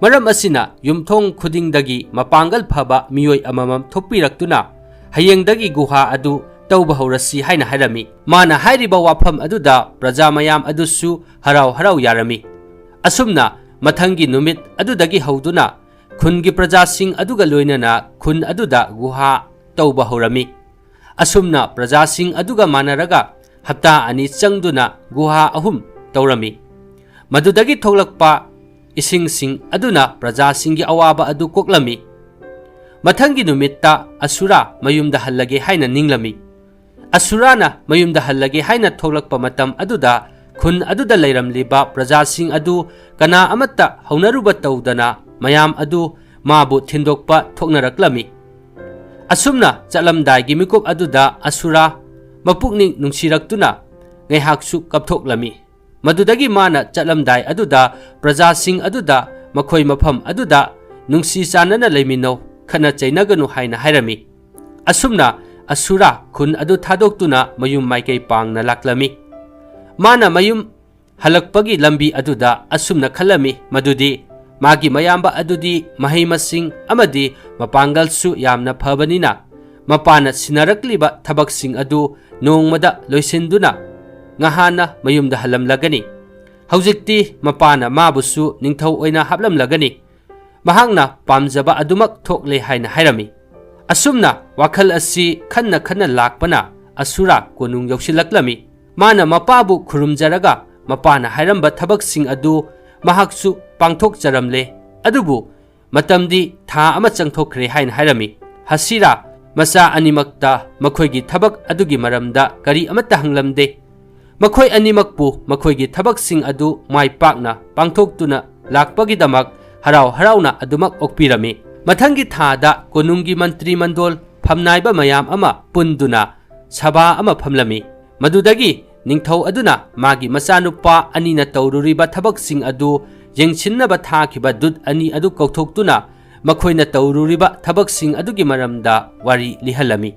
ꯃꯔꯝ ꯑꯁꯤꯅ ꯌꯨꯝꯊꯣꯡ ꯈꯨꯗꯤꯡꯗꯒꯤ ꯃꯄꯥꯡꯒꯜ ꯐꯕ ꯃꯤꯑꯣꯏ ꯑꯃꯃꯝ ꯊꯣꯛꯄꯤꯔꯛꯇꯨꯅ ꯍꯌꯦꯡꯗꯒꯤ ꯒꯨꯍꯥ ꯑꯗꯨ ꯇꯧꯕ ꯍꯧꯔꯁꯤ" ꯍꯥꯏꯅ ꯍꯥꯏꯔꯝꯃꯤ꯫ ꯃꯥꯅ ꯍꯥꯏꯔꯤꯕ ꯋꯥꯐꯝ ꯑꯗꯨꯗ ꯄ꯭ꯔꯖꯥ ꯃꯌꯥꯝ ꯑꯗꯨꯁꯨ ꯍꯔꯥꯎ ꯍꯔꯥꯎ ꯌꯥꯔꯝꯃꯤ꯫ ꯑꯁꯨꯝꯅ ꯃꯊꯪꯒꯤ ꯅꯨꯃꯤꯠ ꯑꯗꯨꯗꯒꯤ ꯍꯧꯗꯨꯅ ꯈꯨꯟꯒꯤ ꯄ꯭ꯔꯖꯥꯁꯤꯡ ꯑꯗꯨꯒ ꯂꯣꯏꯅꯅ ꯈꯨꯟ ꯑꯗꯨꯗ ꯒꯨꯍꯥ ꯇꯧꯕ ꯍꯧꯔꯝꯃꯤ꯫ ꯑꯁꯨꯝꯅ ꯄ꯭ꯔꯖꯥꯁꯤꯡ ꯑꯗꯨꯒ ꯃꯥꯟꯅꯔꯒ ꯍꯞꯇꯥ ꯑꯅꯤ ꯆꯪꯗꯨꯅ ꯒꯨꯍꯥ ꯑꯍꯨꯝ ꯇꯧꯔꯝꯃꯤ꯫ ꯃꯗꯨꯗꯒꯤ ꯊꯣꯛꯂꯛꯄ ꯏꯁꯤꯡꯁꯤꯡ ꯑꯗꯨꯅ ꯄ꯭ꯔꯖꯥꯁꯤꯡꯒꯤ ꯑꯋꯥꯕ ꯑꯗꯨ ꯀꯣꯛꯂꯝꯃꯤ꯫ ꯃꯊꯪꯒꯤ ꯅꯨꯃꯤꯠꯇ ꯑꯁꯨꯔꯥ ꯃꯌꯨꯝꯗ ꯍꯜꯂꯒꯦ ꯍꯥꯏꯅ ꯅꯤꯡꯂꯝꯃꯤ꯫ ꯑꯁꯨꯔꯥꯅ ꯃꯌꯨꯝꯗ ꯍꯜꯂꯒꯦ ꯍꯥꯏꯅ ꯊꯣꯛꯂꯛꯄ ꯃꯇꯝ ꯑꯗꯨꯗ ꯈꯨꯟ ꯑꯗꯨꯗ ꯂꯩꯔꯝꯂꯤꯕ ꯄ꯭ꯔꯖꯥꯁꯤꯡ ꯑꯗꯨ ꯀꯅꯥ ꯑꯃꯠꯇ ꯍꯧꯅꯔꯨꯕ ꯇꯧꯗꯅ ꯃꯌꯥꯝ ꯑꯗꯨ ꯃꯥꯕꯨ ꯊꯤꯟꯗꯣꯛꯄ ꯊꯣꯛꯅꯔꯛꯂꯝꯃꯤ꯫ ꯑꯁꯨꯝꯅ ꯆꯠꯂꯝꯗꯥꯏꯒꯤ ꯃꯤꯀꯨꯞ ꯑꯗꯨꯗ ꯑꯁꯨꯔꯥ ꯃꯄꯨꯛꯅꯤꯡ ꯅꯨꯡꯁꯤꯔꯛꯇꯨꯅ ꯉꯥꯏꯍꯥꯛꯁꯨ ꯀꯞꯊꯣꯛꯂꯝꯃꯤ꯫ ꯃꯗꯨꯗꯒꯤ ꯃꯥꯅ ꯆꯠꯂꯝꯗꯥꯏ ꯑꯗꯨꯗ ꯄ꯭ꯔꯖꯥꯁꯤꯡ ꯑꯗꯨꯗ ꯃꯈꯣꯏ ꯃꯐꯝ ꯑꯗꯨꯗ ꯅꯨꯡꯁꯤ ꯆꯥꯟꯅꯅ ꯂꯩꯃꯤꯟꯅꯧ, ꯈꯠꯅ ꯆꯩꯅꯒꯅꯨ ꯍꯥꯏꯅ ꯍꯥꯏꯔꯝꯃꯤ꯫ ꯑꯁꯨꯝꯅ ꯑꯁꯨꯔꯥ ꯈꯨꯟ ꯑꯗꯨ ꯊꯥꯗꯣꯛꯇꯨꯅ ꯃꯌꯨꯝ ꯃꯥꯏꯀꯩ ꯄꯥꯡꯅ ꯂꯥꯛꯂꯝꯃꯤ꯫ ꯃꯥꯅ ꯃꯌꯨꯝ ꯍꯜꯂꯛꯄꯒꯤ ꯂꯝꯕꯤ ꯑꯗꯨꯗ ꯑꯁꯨꯝꯅ ꯈꯜꯂꯝꯃꯤ ꯃꯗꯨꯗꯤ ꯃꯥꯒꯤ ꯃꯌꯥꯝꯕ ꯑꯗꯨꯗꯤ ꯃꯍꯩ ꯃꯁꯤꯡ ꯑꯃꯗꯤ ꯃꯄꯥꯡꯒꯜꯁꯨ ꯌꯥꯝꯅ ꯐꯕꯅꯤꯅ ꯃꯄꯥꯅ ꯁꯤꯟꯅꯔꯛꯂꯤꯕ ꯊꯕꯛꯁꯤꯡ ꯑꯗꯨ ꯅꯣꯡꯃꯗ ꯂꯣꯏꯁꯤꯟꯗꯨꯅ ꯉꯍꯥꯟꯅ ꯃꯌꯨꯝꯗ ꯍꯜꯂꯝꯂꯒꯅꯤ꯫ ꯍꯧꯖꯤꯛꯇꯤ ꯃꯄꯥꯅ ꯃꯥꯕꯨꯁꯨ ꯅꯤꯡꯊꯧ ꯑꯣꯏꯅ ꯍꯥꯞꯂꯝꯂꯒꯅꯤ꯫ ꯃꯍꯥꯛꯅ ꯄꯥꯝꯖꯕ ꯑꯗꯨꯃꯛ ꯊꯣꯛꯂꯦ ꯍꯥꯏꯅ ꯍꯥꯏꯔꯝꯃꯤ꯫ ꯑꯁꯨꯝꯅ ꯋꯥꯈꯜ ꯑꯁꯤ ꯈꯟꯅ ꯈꯟꯅ ꯂꯥꯛꯄꯅ ꯑꯁꯨꯔꯥ ꯀꯣꯅꯨꯡ ꯌꯧꯁꯤꯜꯂꯛꯂꯝꯃꯤ꯫ ꯃꯥꯅ ꯃꯄꯥꯕꯨ ꯈꯨꯔꯨꯝꯖꯔꯒ ꯃꯄꯥꯅ ꯍꯥꯏꯔꯝꯕ ꯊꯕꯛꯁꯤꯡ ꯑꯗꯨ ꯃꯍꯥꯛꯁꯨ ꯄꯥꯡꯊꯣꯛꯆꯔꯝꯂꯦ꯫ ꯑꯗꯨꯕꯨ ꯃꯇꯝꯗꯤ ꯊꯥ ꯑꯃ ꯆꯪꯊꯣꯛꯈ꯭ꯔꯦ ꯍꯥꯏꯅ ꯍꯥꯏꯔꯝꯃꯤ꯫ ꯍꯁꯤꯔꯥ ꯃꯆꯥ ꯑꯅꯤꯃꯛꯇ ꯃꯈꯣꯏꯒꯤ ꯊꯕꯛ ꯑꯗꯨꯒꯤ ꯃꯔꯝꯗ ꯀꯔꯤ ꯑꯃꯠꯇ ꯍꯪꯂꯝꯗꯦ꯫ ꯃꯈꯣꯏ ꯑꯅꯤꯃꯛꯄꯨ ꯃꯈꯣꯏꯒꯤ ꯊꯕꯛꯁꯤꯡ ꯑꯗꯨ ꯃꯥꯏ ꯄꯥꯛꯅ ꯄꯥꯡꯊꯣꯛꯇꯨꯅ ꯂꯥꯛꯄꯒꯤꯗꯃꯛ ꯍꯔꯥꯎ ꯍꯔꯥꯎꯅ ꯑꯗꯨꯃꯛ ꯑꯣꯛꯄꯤꯔꯝꯃꯤ꯫ ꯃꯊꯪꯒꯤ ꯊꯥꯗ ꯀꯣꯅꯨꯡꯒꯤ ꯃꯟꯇ꯭ꯔꯤ ꯃꯟꯗꯣꯜ ꯐꯝꯅꯥꯏꯕ ꯃꯌꯥꯝ ꯑꯃ ꯄꯨꯟꯗꯨꯅ ꯁꯚꯥ ꯑꯃ ꯐꯝꯂꯝꯃꯤ꯫ ꯃꯗꯨꯗꯒꯤ ꯅꯤꯡꯊꯧ ꯑꯗꯨꯅ ꯃꯥꯒꯤ ꯃꯆꯥꯅꯨꯄꯥ ꯑꯅꯤꯅ ꯇꯧꯔꯨꯔꯤꯕ ꯊꯕꯛꯁꯤꯡ ꯑꯗꯨ ꯌꯦꯡꯁꯤꯟꯅꯕ ꯊꯥꯈꯤꯕ ꯗꯨꯠ ꯑꯅꯤ ꯑꯗꯨ ꯀꯧꯊꯣꯛꯇꯨꯅ ꯃꯈꯣꯏꯅ ꯇꯧꯔꯨꯔꯤꯕ ꯊꯕꯛꯁꯤꯡ ꯑꯗꯨꯒꯤ ꯃꯔꯝꯗ ꯋꯥꯔꯤ ꯂꯤꯍꯜꯂꯝꯃꯤ꯫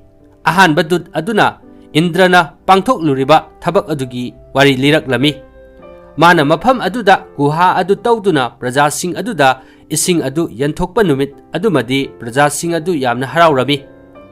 ꯑꯍꯥꯟꯕ ꯗꯨꯠ ꯑꯗꯨꯅ ꯏꯟꯗ꯭ꯔꯅ ꯄꯥꯡꯊꯣꯛꯂꯨꯔꯤꯕ ꯊꯕꯛ ꯑꯗꯨꯒꯤ ꯋꯥꯔꯤ ꯂꯤꯔꯛꯂꯝꯃꯤ꯫ ꯃꯥꯅ ꯃꯐꯝ ꯑꯗꯨꯗ ꯒꯨꯍꯥ ꯑꯗꯨ ꯇꯧꯗꯨꯅ ꯄ꯭ꯔꯖꯥꯁꯤꯡ ꯑꯗꯨꯗ ꯏꯁꯤꯡ ꯑꯗꯨ ꯌꯦꯟꯊꯣꯛꯄ ꯅꯨꯃꯤꯠ ꯑꯗꯨꯃꯗꯤ ꯄ꯭ꯔꯖꯥꯁꯤꯡ ꯑꯗꯨ ꯌꯥꯝꯅ ꯍꯔꯥꯎꯔꯝꯃꯤ꯫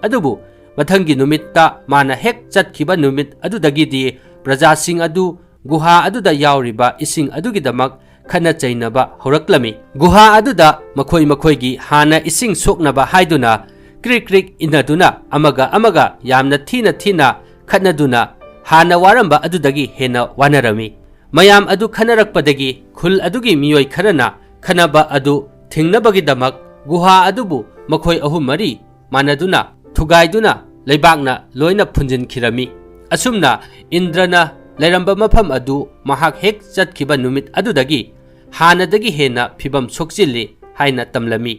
ꯑꯗꯨꯕꯨ ꯃꯊꯪꯒꯤ ꯅꯨꯃꯤꯠꯇ ꯃꯥꯅ ꯍꯦꯛ ꯆꯠꯈꯤꯕ ꯅꯨꯃꯤꯠ ꯑꯗꯨꯗꯒꯤꯗꯤ ꯄ꯭ꯔꯖꯥꯁꯤꯡ ꯑꯗꯨ ꯒꯨꯍꯥ ꯑꯗꯨꯗ ꯌꯥꯎꯔꯤꯕ ꯏꯁꯤꯡ ꯑꯗꯨꯒꯤꯗꯃꯛ ꯈꯠꯅ ꯆꯩꯅꯕ ꯍꯧꯔꯛꯂꯝꯃꯤ꯫ ꯒꯨꯍꯥ ꯑꯗꯨꯗ ꯃꯈꯣꯏ ꯃꯈꯣꯏꯒꯤ ꯍꯥꯟꯅ ꯏꯁꯤꯡ ꯁꯣꯛꯅꯕ ꯍꯥꯏꯗꯨꯅ ꯀ꯭ꯔꯤꯛ ꯀ꯭ꯔꯤꯛ ꯏꯟꯅꯗꯨꯅ ꯑꯃꯒ ꯑꯃꯒ ꯌꯥꯝꯅ ꯊꯤꯅ ꯊꯤꯅ ꯈꯠꯅꯗꯨꯅ ꯍꯥꯟꯅ ꯋꯥꯔꯝꯕ ꯑꯗꯨꯗꯒꯤ ꯍꯦꯟꯅ ꯋꯥꯅꯔꯝꯃꯤ꯫ ꯃꯌꯥꯝ ꯑꯗꯨ ꯈꯟꯅꯔꯛꯄꯗꯒꯤ ꯈꯨꯜ ꯑꯗꯨꯒꯤ ꯃꯤꯑꯣꯏ ꯈꯔꯅ ꯈꯟꯅꯕ ꯑꯗꯨ ꯊꯤꯡꯅꯕꯒꯤꯗꯃꯛ ꯒꯨꯍꯥ ꯑꯗꯨꯕꯨ ꯃꯈꯣꯏ ꯑꯍꯨꯝ ꯃꯔꯤ ꯃꯥꯟꯅꯗꯨꯅ ꯊꯨꯒꯥꯏꯗꯨꯅ ꯂꯩꯕꯥꯛꯅ ꯂꯣꯏꯅ ꯐꯨꯟꯖꯤꯟꯈꯤꯔꯝꯃꯤ꯫ ꯑꯁꯨꯝꯅ ꯏꯟꯗ꯭ꯔꯅ ꯂꯩꯔꯝꯕ ꯃꯐꯝ ꯑꯗꯨ ꯃꯍꯥꯛ ꯍꯦꯛ ꯆꯠꯈꯤꯕ ꯅꯨꯃꯤꯠ ꯑꯗꯨꯗꯒꯤ ꯍꯥꯟꯅꯗꯒꯤ ꯍꯦꯟꯅ ꯐꯤꯕꯝ ꯁꯣꯛꯆꯤꯜꯂꯤ ꯍꯥꯏꯅ ꯇꯝꯂꯝꯃꯤ꯫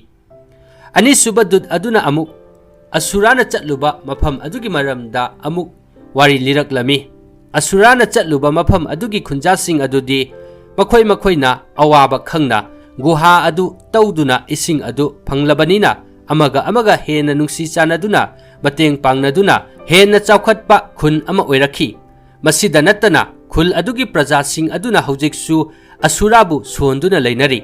ꯑꯅꯤꯁꯨꯕ ꯗꯨꯠ ꯑꯗꯨꯅ ꯑꯃꯨꯛ ꯑꯁꯨꯔꯥꯅ ꯆꯠꯂꯨꯕ ꯃꯐꯝ ꯑꯗꯨꯒꯤ ꯃꯔꯝꯗ ꯑꯃꯨꯛ ꯋꯥꯔꯤ ꯂꯤꯔꯛꯂꯝꯃꯤ꯫ ꯑꯁꯨꯔꯥꯅ ꯆꯠꯂꯨꯕ ꯃꯐꯝ ꯑꯗꯨꯒꯤ ꯈꯨꯟꯖꯥꯁꯤꯡ ꯑꯗꯨꯗꯤ ꯃꯈꯣꯏ ꯃꯈꯣꯏꯅ ꯑꯋꯥꯕ ꯈꯪꯅ ꯒꯨꯍꯥ ꯑꯗꯨ ꯇꯧꯗꯨꯅ ꯏꯁꯤꯡ ꯑꯗꯨ ꯐꯪꯂꯕꯅꯤꯅ ꯑꯃꯒ ꯑꯃꯒ ꯍꯦꯟꯅ ꯅꯨꯡꯁꯤ ꯆꯥꯟꯅꯗꯨꯅ ꯃꯇꯦꯡ ꯄꯥꯡꯅꯗꯨꯅ ꯍꯦꯟꯅ ꯆꯥꯎꯈꯠꯄ ꯈꯨꯟ ꯑꯃ ꯑꯣꯏꯔꯛꯈꯤ꯫ ꯃꯁꯤꯗ ꯅꯠꯇꯅ ꯈꯨꯜ ꯑꯗꯨꯒꯤ ꯄ꯭ꯔꯖꯥꯁꯤꯡ ꯑꯗꯨꯅ ꯍꯧꯖꯤꯛꯁꯨ ꯑꯁꯨꯔꯥꯕꯨ ꯁꯣꯟꯗꯨꯅ ꯂꯩꯅꯔꯤ꯫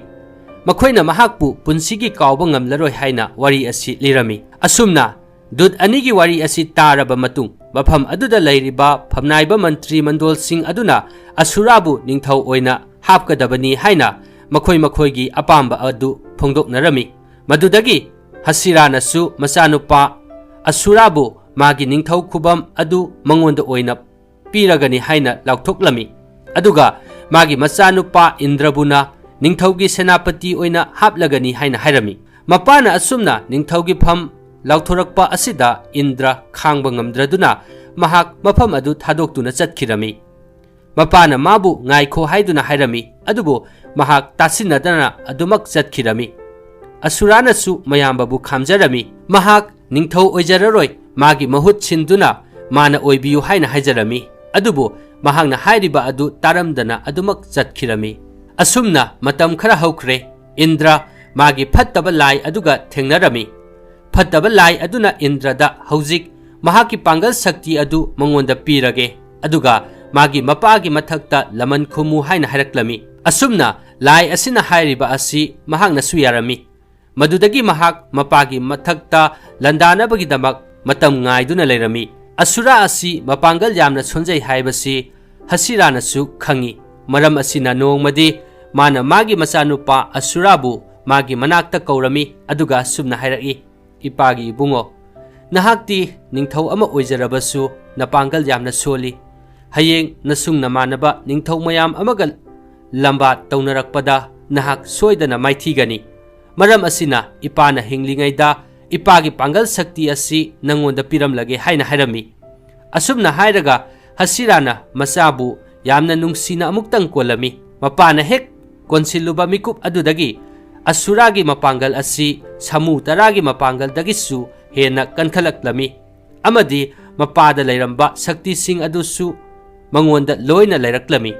ꯃꯈꯣꯏꯅ ꯃꯍꯥꯛꯄꯨ ꯄꯨꯟꯁꯤꯒꯤ ꯀꯥꯎꯕ ꯉꯝꯂꯔꯣꯏ ꯍꯥꯏꯅ ꯋꯥꯔꯤ ꯑꯁꯤ ꯂꯤꯔꯝꯃꯤ꯫ ꯑꯁꯨꯝꯅ ꯗꯨꯠ ꯑꯅꯤꯒꯤ ꯋꯥꯔꯤ ꯑꯁꯤ ꯇꯥꯔꯕ ꯃꯇꯨꯡ ꯃꯐꯝ ꯑꯗꯨꯗ ꯂꯩꯔꯤꯕ ꯐꯝꯅꯥꯏꯕ ꯃꯟꯇ꯭ꯔꯤ ꯃꯟꯗꯣꯜꯁꯤꯡ ꯑꯗꯨꯅ ꯑꯁꯨꯔꯥꯕꯨ ꯅꯤꯡꯊꯧ ꯑꯣꯏꯅ ꯍꯥꯞꯀꯗꯕꯅꯤ ꯍꯥꯏꯅ ꯃꯈꯣꯏ ꯃꯈꯣꯏꯒꯤ ꯑꯄꯥꯝꯕ ꯑꯗꯨ ꯐꯣꯡꯗꯣꯛꯅꯔꯝꯃꯤ꯫ ꯃꯗꯨꯗꯒꯤ ꯍꯁꯤꯔꯥꯅꯁꯨ ꯃꯆꯥꯅꯨꯄꯥ ꯑꯁꯨꯔꯥꯕꯨ ꯃꯥꯒꯤ ꯅꯤꯡꯊꯧ ꯈꯨꯕꯝ ꯑꯗꯨ ꯃꯉꯣꯟꯗ ꯑꯣꯏꯅ ꯄꯤꯔꯒꯅꯤ ꯍꯥꯏꯅ ꯂꯥꯎꯊꯣꯛꯂꯝꯃꯤ꯫ ꯑꯗꯨꯒ ꯃꯥꯒꯤ ꯃꯆꯥꯅꯨꯄꯥ ꯏꯟꯗ꯭ꯔꯕꯨꯅ ꯅꯤꯡꯊꯧꯒꯤ ꯁꯦꯅꯥꯄꯇꯤ ꯑꯣꯏꯅ ꯍꯥꯞꯂꯒꯅꯤ ꯍꯥꯏꯅ ꯍꯥꯏꯔꯝꯃꯤ꯫ ꯃꯄꯥꯅ ꯑꯁꯨꯝꯅ ꯅꯤꯡꯊꯧꯒꯤ ꯐꯝ ꯂꯥꯎꯊꯣꯔꯛꯄ ꯑꯁꯤꯗ ꯏꯟꯗ꯭ꯔ ꯈꯥꯡꯕ ꯉꯝꯗ꯭ꯔꯗꯨꯅ ꯃꯍꯥꯛ ꯃꯐꯝ ꯑꯗꯨ ꯊꯥꯗꯣꯛꯇꯨꯅ ꯆꯠꯈꯤꯔꯝꯃꯤ꯫ ꯃꯄꯥꯅ ꯃꯥꯕꯨ ꯉꯥꯏꯈꯣ ꯍꯥꯏꯗꯨꯅ ꯍꯥꯏꯔꯝꯃꯤ, ꯑꯗꯨꯕꯨ ꯃꯍꯥꯛ ꯇꯥꯁꯤꯟꯅꯗꯅ ꯑꯗꯨꯃꯛ ꯆꯠꯈꯤꯔꯝꯃꯤ꯫ ꯑꯁꯨꯔꯥꯅꯁꯨ ꯃꯌꯥꯝꯕꯕꯨ ꯈꯥꯝꯖꯔꯝꯃꯤ꯫ ꯃꯍꯥꯛ ꯅꯤꯡꯊꯧ ꯑꯣꯏꯖꯔꯔꯣꯏ, ꯃꯥꯒꯤ ꯃꯍꯨꯠ ꯁꯤꯟꯗꯨꯅ ꯃꯥꯅ ꯑꯣꯏꯕꯤꯌꯨ ꯍꯥꯏꯅ ꯍꯥꯏꯖꯔꯝꯃꯤ꯫ ꯑꯗꯨꯕꯨ ꯃꯍꯥꯛꯅ ꯍꯥꯏꯔꯤꯕ ꯑꯗꯨ ꯇꯥꯔꯝꯗꯅ ꯑꯗꯨꯃꯛ ꯆꯠꯈꯤꯔꯝꯃꯤ꯫ ꯑꯁꯨꯝꯅ ꯃꯇꯝ ꯈꯔ ꯍꯧꯈ꯭ꯔꯦ꯫ ꯏꯟꯗ꯭ꯔ ꯃꯥꯒꯤ ꯐꯠꯇꯕ ꯂꯥꯏ ꯑꯗꯨꯒ ꯊꯦꯡꯅꯔꯝꯃꯤ꯫ ꯐꯠꯇꯕ ꯂꯥꯏ ꯑꯗꯨꯅ ꯏꯟꯗ꯭ꯔꯗ ꯍꯧꯖꯤꯛ ꯃꯍꯥꯛꯀꯤ ꯄꯥꯡꯒꯜ ꯁꯛꯇꯤ ꯑꯗꯨ ꯃꯉꯣꯟꯗ ꯄꯤꯔꯒꯦ, ꯑꯗꯨꯒ ꯃꯥꯒꯤ ꯃꯄꯥꯒꯤ ꯃꯊꯛꯇ ꯂꯃꯟ ꯈꯨꯝꯃꯨ ꯍꯥꯏꯅ ꯍꯥꯏꯔꯛꯂꯝꯃꯤ꯫ ꯑꯁꯨꯝꯅ ꯂꯥꯏ ꯑꯁꯤꯅ ꯍꯥꯏꯔꯤꯕ ꯑꯁꯤ ꯃꯍꯥꯛꯅꯁꯨ ꯌꯥꯔꯝꯃꯤ꯫ ꯃꯗꯨꯗꯒꯤ ꯃꯍꯥꯛ ꯃꯄꯥꯒꯤ ꯃꯊꯛꯇ ꯂꯥꯟꯗꯥꯅꯕꯒꯤꯗꯃꯛ ꯃꯇꯝ ꯉꯥꯏꯗꯨꯅ ꯂꯩꯔꯝꯃꯤ꯫ ꯑꯁꯨꯔꯥ ꯑꯁꯤ ꯃꯄꯥꯡꯒꯜ ꯌꯥꯝꯅ ꯁꯣꯟꯖꯩ ꯍꯥꯏꯕꯁꯤ ꯍꯁꯤꯔꯥꯅꯁꯨ ꯈꯪꯏ꯫ ꯃꯔꯝ ꯑꯁꯤꯅ ꯅꯣꯡꯃꯗꯤ ꯃꯥꯅ ꯃꯥꯒꯤ ꯃꯆꯥꯅꯨꯄꯥ ꯑꯁꯨꯔꯥꯕꯨ ꯃꯥꯒꯤ ꯃꯅꯥꯛꯇ ꯀꯧꯔꯝꯃꯤ, ꯑꯗꯨꯒ ꯑꯁꯨꯝꯅ ꯍꯥꯏꯔꯛꯏ, "ꯏꯄꯥꯒꯤ ꯏꯕꯨꯡꯉꯣ, ꯅꯍꯥꯛꯇꯤ ꯅꯤꯡꯊꯧ ꯑꯃ ꯑꯣꯏꯖꯔꯕꯁꯨ ꯅꯄꯥꯡꯒꯜ ꯌꯥꯝꯅ ꯁꯣꯜꯂꯤ꯫ ꯍꯌꯦꯡ ꯅꯁꯨꯡ ꯅꯃꯥꯟꯅꯕ ꯅꯤꯡꯊꯧ ꯃꯌꯥꯝ ꯑꯃꯒ ꯂꯝꯕꯥ ꯇꯧꯅꯔꯛꯄꯗ ꯅꯍꯥꯛ ꯁꯣꯏꯗꯅ ꯃꯥꯏꯊꯤꯒꯅꯤ꯫ ꯃꯔꯝ ꯑꯁꯤꯅ ꯏꯄꯥꯅ ꯍꯤꯡꯂꯤꯉꯩꯗ ꯏꯄꯥꯒꯤ ꯄꯥꯡꯒꯜ ꯁꯛꯇꯤ ꯑꯁꯤ ꯅꯪꯉꯣꯟꯗ ꯄꯤꯔꯝꯂꯒꯦ" ꯍꯥꯏꯅ ꯍꯥꯏꯔꯝꯃꯤ꯫ ꯑꯁꯨꯝꯅ ꯍꯥꯏꯔꯒ ꯍꯁꯤꯔꯥꯅ ꯃꯆꯥꯕꯨ ꯌꯥꯝꯅ ꯅꯨꯡꯁꯤꯅ ꯑꯃꯨꯛꯇꯪ ꯀꯣꯜꯂꯝꯃꯤ꯫ ꯃꯄꯥꯅ ꯍꯦꯛ ꯀꯣꯟꯁꯤꯜꯂꯨꯕ ꯃꯤꯀꯨꯞ ꯑꯗꯨꯗꯒꯤ ꯑꯁꯨꯔꯥꯒꯤ ꯃꯄꯥꯡꯒꯜ ꯑꯁꯤ ꯁꯥꯃꯨ ꯇꯔꯥꯒꯤ ꯃꯄꯥꯡꯒꯜꯗꯒꯤꯁꯨ ꯍꯦꯟꯅ ꯀꯟꯈꯠꯂꯛꯂꯝꯃꯤ, ꯑꯃꯗꯤ ꯃꯄꯥꯗ ꯂꯩꯔꯝꯕ ꯁꯛꯇꯤꯁꯤꯡ ꯑꯗꯨꯁꯨ ꯃꯉꯣꯟꯗ ꯂꯣꯏꯅ ꯂꯩꯔꯛꯂꯝꯃꯤ꯫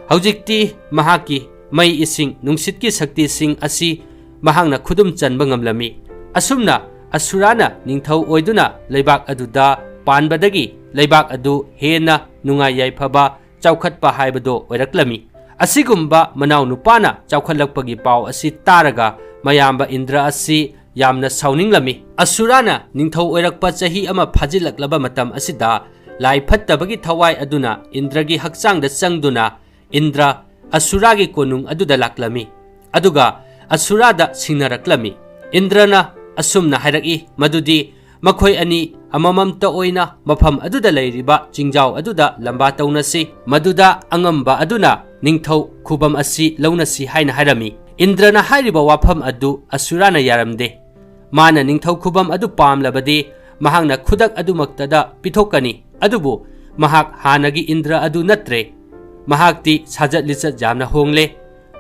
ꯍꯧꯖꯤꯛꯇꯤ ꯃꯍꯥꯛꯀꯤ ꯃꯩ, ꯏꯁꯤꯡ, ꯅꯨꯡꯁꯤꯠꯀꯤ ꯁꯛꯇꯤꯁꯤꯡ ꯑꯁꯤ ꯃꯍꯥꯛꯅ ꯈꯨꯗꯨꯝ ꯆꯟꯕ ꯉꯝꯂꯝꯃꯤ꯫ ꯑꯁꯨꯝꯅ ꯑꯁꯨꯔꯥꯅ ꯅꯤꯡꯊꯧ ꯑꯣꯏꯗꯨꯅ ꯂꯩꯕꯥꯛ ꯑꯗꯨꯗ ꯄꯥꯟꯕꯗꯒꯤ ꯂꯩꯕꯥꯛ ꯑꯗꯨ ꯍꯦꯟꯅ ꯅꯨꯡꯉꯥꯏ ꯌꯥꯏꯐꯕ, ꯆꯥꯎꯈꯠꯄ ꯍꯥꯏꯕꯗꯨ ꯑꯣꯏꯔꯛꯂꯝꯃꯤ꯫ ꯑꯁꯤꯒꯨꯝꯕ ꯃꯅꯥꯎ ꯅꯨꯄꯥꯅ ꯆꯥꯎꯈꯠꯂꯛꯄꯒꯤ ꯄꯥꯎ ꯑꯁꯤ ꯇꯥꯔꯒ ꯃꯌꯥꯝꯕ ꯏꯟꯗ꯭ꯔ ꯑꯁꯤ ꯌꯥꯝꯅ ꯁꯥꯎꯅꯤꯡꯂꯝꯃꯤ꯫ ꯑꯁꯨꯔꯥꯅ ꯅꯤꯡꯊꯧ ꯑꯣꯏꯔꯛꯄ ꯆꯍꯤ ꯑꯃ ꯐꯥꯖꯤꯜꯂꯛꯂꯕ ꯃꯇꯝ ꯑꯁꯤꯗ, ꯂꯥꯏ ꯐꯠꯇꯕꯒꯤ ꯊꯋꯥꯏ ꯑꯗꯨꯅ ꯏꯟꯗ꯭ꯔꯒꯤ ꯍꯛꯆꯥꯡꯗ ꯆꯪꯗꯨꯅ ꯏꯟꯗ꯭ꯔ ꯑꯁꯨꯔꯥꯒꯤ ꯀꯣꯅꯨꯡ ꯑꯗꯨꯗ ꯂꯥꯛꯂꯝꯃꯤ, ꯑꯗꯨꯒ ꯑꯁꯨꯔꯥꯗ ꯁꯤꯡꯅꯔꯛꯂꯝꯃꯤ꯫ ꯏꯟꯗ꯭ꯔꯅ ꯑꯁꯨꯝꯅ ꯍꯥꯏꯔꯛꯏ ꯃꯗꯨꯗꯤ ꯃꯈꯣꯏ ꯑꯅꯤ ꯑꯃꯃꯝꯇ ꯑꯣꯏꯅ ꯃꯐꯝ ꯑꯗꯨꯗ ꯂꯩꯔꯤꯕ ꯆꯤꯡꯖꯥꯎ ꯑꯗꯨꯗ ꯂꯝꯕꯥ ꯇꯧꯅꯁꯤ, ꯃꯗꯨꯗ ꯑꯉꯝꯕ ꯑꯗꯨꯅ ꯅꯤꯡꯊꯧ ꯈꯨꯕꯝ ꯑꯁꯤ ꯂꯧꯅꯁꯤ ꯍꯥꯏꯅ ꯍꯥꯏꯔꯝꯃꯤ꯫ ꯏꯟꯗ꯭ꯔꯅ ꯍꯥꯏꯔꯤꯕ ꯋꯥꯐꯝ ꯑꯗꯨ ꯑꯁꯨꯔꯥꯅ ꯌꯥꯔꯝꯗꯦ꯫ ꯃꯥꯅ ꯅꯤꯡꯊꯧ ꯈꯨꯕꯝ ꯑꯗꯨ ꯄꯥꯝꯂꯕꯗꯤ ꯃꯍꯥꯛꯅ ꯈꯨꯗꯛ ꯑꯗꯨꯃꯛꯇꯗ ꯄꯤꯊꯣꯛꯀꯅꯤ꯫ ꯑꯗꯨꯕꯨ ꯃꯍꯥꯛ ꯍꯥꯟꯅꯒꯤ ꯏꯟꯗ꯭ꯔ ꯑꯗꯨ ꯅꯠꯇ꯭ꯔꯦ꯫ ꯃꯍꯥꯛꯇꯤ ꯁꯥꯖꯠ ꯂꯤꯆꯠ ꯌꯥꯝꯅ ꯍꯣꯡꯂꯦ꯫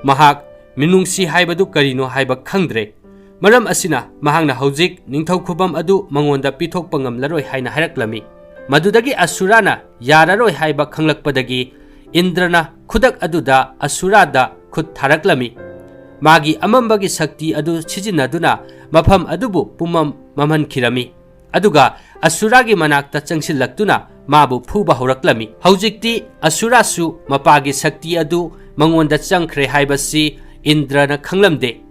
ꯃꯍꯥꯛ ꯃꯤꯅꯨꯡꯁꯤ ꯍꯥꯏꯕꯗꯨ ꯀꯔꯤꯅꯣ ꯍꯥꯏꯕ ꯈꯪꯗ꯭ꯔꯦ꯫ ꯃꯔꯝ ꯑꯁꯤꯅ ꯃꯍꯥꯛꯅ ꯍꯧꯖꯤꯛ ꯅꯤꯡꯊꯧ ꯈꯨꯕꯝ ꯑꯗꯨ ꯃꯉꯣꯟꯗ ꯄꯤꯊꯣꯛꯄ ꯉꯝꯂꯔꯣꯏ ꯍꯥꯏꯅ ꯍꯥꯏꯔꯛꯂꯝꯃꯤ꯫ ꯃꯗꯨꯗꯒꯤ ꯑꯁꯨꯔꯥꯅ ꯌꯥꯔꯔꯣꯏ ꯍꯥꯏꯕ ꯈꯪꯂꯛꯄꯗꯒꯤ ꯏꯟꯗ꯭ꯔꯅ ꯈꯨꯗꯛ ꯑꯗꯨꯗ ꯑꯁꯨꯔꯥꯗ ꯈꯨꯠ ꯊꯥꯔꯛꯂꯝꯃꯤ꯫ ꯃꯥꯒꯤ ꯑꯃꯝꯕꯒꯤ ꯁꯛꯇꯤ ꯑꯗꯨ ꯁꯤꯖꯤꯟꯅꯗꯨꯅ ꯃꯐꯝ ꯑꯗꯨꯕꯨ ꯄꯨꯝꯃꯝ ꯃꯝꯍꯟꯈꯤꯔꯝꯃꯤ꯫ ꯑꯗꯨꯒ ꯑꯁꯨꯔꯥꯒꯤ ꯃꯅꯥꯛꯇ ꯆꯪꯁꯤꯜꯂꯛꯇꯨꯅ ꯃꯥꯕꯨ ꯐꯨꯕ ꯍꯧꯔꯛꯂꯝꯃꯤ꯫ ꯍꯧꯖꯤꯛꯇꯤ ꯑꯁꯨꯔꯥꯁꯨ ꯃꯄꯥꯒꯤ ꯁꯛꯇꯤ ꯑꯗꯨ ꯃꯉꯣꯟꯗ ꯆꯪꯈ꯭ꯔꯦ ꯍꯥꯏꯕꯁꯤ ꯏꯟꯗ꯭ꯔꯅ ꯈꯪꯂꯝꯗꯦ꯫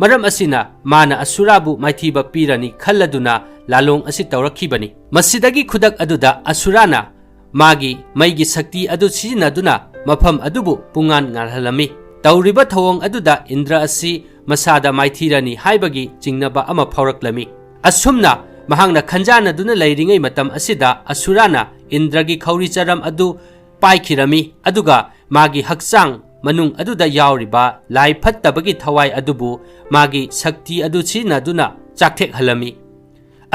ꯃꯔꯝ ꯑꯁꯤꯅ ꯃꯥꯅ ꯑꯁꯨꯔꯥꯕꯨ ꯃꯥꯏꯊꯤꯕ ꯄꯤꯔꯅꯤ ꯈꯜꯂꯗꯨꯅ ꯂꯥꯂꯣꯡ ꯑꯁꯤ ꯇꯧꯔꯛꯈꯤꯕꯅꯤ꯫ ꯃꯁꯤꯗꯒꯤ ꯈꯨꯗꯛ ꯑꯗꯨꯗ ꯑꯁꯨꯔꯥꯅ ꯃꯥꯒꯤ ꯃꯩꯒꯤ ꯁꯛꯇꯤ ꯑꯗꯨ ꯁꯤꯖꯤꯟꯅꯗꯨꯅ ꯃꯐꯝ ꯑꯗꯨꯕꯨ ꯄꯨꯡꯉꯥꯟ ꯉꯥꯜꯍꯜꯂꯝꯃꯤ꯫ ꯇꯧꯔꯤꯕ ꯊꯧꯑꯣꯡ ꯑꯗꯨꯗ ꯏꯟꯗ꯭ꯔ ꯑꯁꯤ ꯃꯁꯥꯗ ꯃꯥꯏꯊꯤꯔꯅꯤ ꯍꯥꯏꯕꯒꯤ ꯆꯤꯡꯅꯕ ꯑꯃ ꯐꯥꯎꯔꯛꯂꯝꯃꯤ꯫ ꯑꯁꯨꯝꯅ ꯃꯍꯥꯛꯅ ꯈꯟꯖꯥꯟꯅꯗꯨꯅ ꯂꯩꯔꯤꯉꯩ ꯃꯇꯝ ꯑꯁꯤꯗ ꯑꯁꯨꯔꯥꯅ ꯏꯟꯗ꯭ꯔꯒꯤ ꯈꯧꯔꯤ ꯆꯔꯝ ꯑꯗꯨ ꯄꯥꯏꯈꯤꯔꯝꯃꯤ, ꯑꯗꯨꯒ ꯃꯥꯒꯤ ꯍꯛꯆꯥꯡ ꯃꯅꯨꯡ ꯑꯗꯨꯗ ꯌꯥꯎꯔꯤꯕ ꯂꯥꯏ ꯐꯠꯇꯕꯒꯤ ꯊꯋꯥꯏ ꯑꯗꯨꯕꯨ ꯃꯥꯒꯤ ꯁꯛꯇꯤ ꯑꯗꯨ ꯁꯤꯖꯤꯟꯅꯗꯨꯅ ꯆꯥꯛꯊꯦꯛꯍꯜꯂꯝꯃꯤ꯫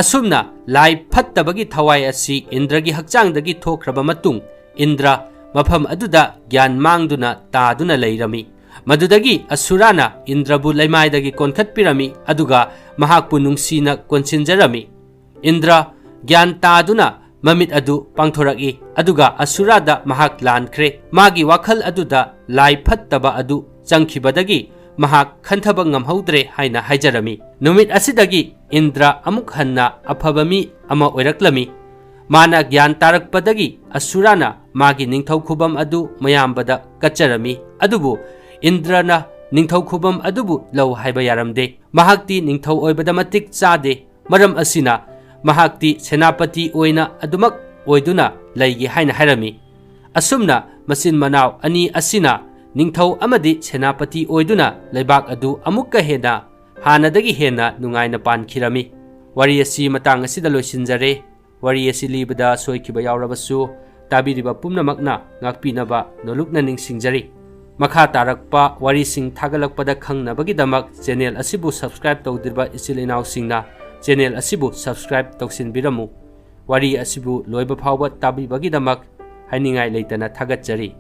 ꯑꯁꯨꯝꯅ ꯂꯥꯏ ꯐꯠꯇꯕꯒꯤ ꯊꯋꯥꯏ ꯑꯁꯤ ꯏꯟꯗ꯭ꯔꯒꯤ ꯍꯛꯆꯥꯡꯗꯒꯤ ꯊꯣꯛꯈ꯭ꯔꯕ ꯃꯇꯨꯡ, ꯏꯟꯗ꯭ꯔ ꯃꯐꯝ ꯑꯗꯨꯗ ꯒ꯭ꯌꯥꯟ ꯃꯥꯡꯗꯨꯅ ꯇꯥꯗꯨꯅ ꯂꯩꯔꯝꯃꯤ꯫ ꯃꯗꯨꯗꯒꯤ ꯑꯁꯨꯔꯥꯅ ꯏꯟꯗ꯭ꯔꯕꯨ ꯂꯩꯃꯥꯏꯗꯒꯤ ꯀꯣꯟꯈꯠꯄꯤꯔꯝꯃꯤ, ꯑꯗꯨꯒ ꯃꯍꯥꯛꯄꯨ ꯅꯨꯡꯁꯤꯅ ꯀꯣꯟꯁꯤꯟꯖꯔꯝꯃꯤ꯫ ꯏꯟꯗ꯭ꯔ ꯒ꯭ꯌꯥꯟ ꯇꯥꯗꯨꯅ ꯃꯃꯤꯠ ꯑꯗꯨ ꯄꯥꯡꯊꯣꯔꯛꯏ, ꯑꯗꯨꯒ ꯑꯁꯨꯔꯥꯗ ꯃꯍꯥꯛ ꯂꯥꯟꯈ꯭ꯔꯦ꯫ ꯃꯥꯒꯤ ꯋꯥꯈꯜ ꯑꯗꯨꯗ ꯂꯥꯏ ꯐꯠꯇꯕ ꯑꯗꯨ ꯆꯪꯈꯤꯕꯗꯒꯤ ꯃꯍꯥꯛ ꯈꯟꯊꯕ ꯉꯝꯍꯧꯗ꯭ꯔꯦ ꯍꯥꯏꯅ ꯍꯥꯏꯖꯔꯝꯃꯤ꯫ ꯅꯨꯃꯤꯠ ꯑꯁꯤꯗꯒꯤ ꯏꯟꯗ꯭ꯔ ꯑꯃꯨꯛ ꯍꯟꯅ ꯑꯐꯕ ꯃꯤ ꯑꯃ ꯑꯣꯏꯔꯛꯂꯝꯃꯤ꯫ ꯃꯥꯅ ꯒ꯭ꯌꯥꯟ ꯇꯥꯔꯛꯄꯗꯒꯤ ꯑꯁꯨꯔꯥꯅ ꯃꯥꯒꯤ ꯅꯤꯡꯊꯧ ꯈꯨꯕꯝ ꯑꯗꯨ ꯃꯌꯥꯝꯕꯗ ꯀꯠꯆꯔꯝꯃꯤ꯫ ꯑꯗꯨꯕꯨ ꯏꯟꯗ꯭ꯔꯅ ꯅꯤꯡꯊꯧ ꯈꯨꯕꯝ ꯑꯗꯨꯕꯨ ꯂꯧ ꯍꯥꯏꯕ ꯌꯥꯔꯝꯗꯦ꯫ ꯃꯍꯥꯛꯇꯤ ꯅꯤꯡꯊꯧ ꯑꯣꯏꯕꯗ ꯃꯇꯤꯛ ꯆꯥꯗꯦ꯫ ꯃꯔꯝ ꯑꯁꯤꯅ ꯃꯍꯥꯛꯇꯤ ꯁꯦꯅꯥꯄꯇꯤ ꯑꯣꯏꯅ ꯑꯗꯨꯃꯛ ꯑꯣꯏꯗꯨꯅ ꯂꯩꯒꯦ ꯍꯥꯏꯅ ꯍꯥꯏꯔꯝꯃꯤ꯫ ꯑꯁꯨꯝꯅ ꯃꯆꯤꯟ ꯃꯅꯥꯎ ꯑꯅꯤ ꯑꯁꯤꯅ ꯅꯤꯡꯊꯧ ꯑꯃꯗꯤ ꯁꯦꯅꯥꯄꯇꯤ ꯑꯣꯏꯗꯨꯅ ꯂꯩꯕꯥꯛ ꯑꯗꯨ ꯑꯃꯨꯛꯀ ꯍꯦꯟꯅ ꯍꯥꯟꯅꯗꯒꯤ ꯍꯦꯟꯅ ꯅꯨꯡꯉꯥꯏꯅ ꯄꯥꯟꯈꯤꯔꯝꯃꯤ꯫ ꯋꯥꯔꯤ ꯑꯁꯤ ꯃꯇꯥꯡ ꯑꯁꯤꯗ ꯂꯣꯏꯁꯤꯟꯖꯔꯦ꯫ ꯋꯥꯔꯤ ꯑꯁꯤ ꯂꯤꯕꯗ ꯁꯣꯏꯈꯤꯕ ꯌꯥꯎꯔꯕꯁꯨ, ꯇꯥꯕꯤꯔꯤꯕ ꯄꯨꯝꯅꯃꯛꯅ ꯉꯥꯛꯄꯤꯅꯕ ꯅꯣꯂꯨꯛꯅ ꯅꯤꯡꯁꯤꯡꯖꯔꯤ꯫ ꯃꯈꯥ ꯇꯥꯔꯛꯄ ꯋꯥꯔꯤꯁꯤꯡ ꯊꯥꯒꯠꯂꯛꯄꯗ ꯈꯪꯅꯕꯒꯤꯗꯃꯛ channel ꯑꯁꯤꯕꯨ subscribe ꯇꯧꯗ꯭ꯔꯤꯕ ꯏꯆꯤꯜ ꯏꯅꯥꯎꯁꯤꯡꯅ channel ꯑꯁꯤꯕꯨ subscribe ꯇꯧꯁꯤꯟꯕꯤꯔꯝꯃꯨ꯫ ꯋꯥꯔꯤ ꯑꯁꯤꯕꯨ ꯂꯣꯏꯕ ꯐꯥꯎꯕ ꯇꯥꯕꯤꯕꯒꯤꯗꯃꯛ ꯍꯥꯏꯅꯤꯡꯉꯥꯏ ꯂꯩꯇꯅ ꯊꯥꯒꯠꯆꯔꯤ꯫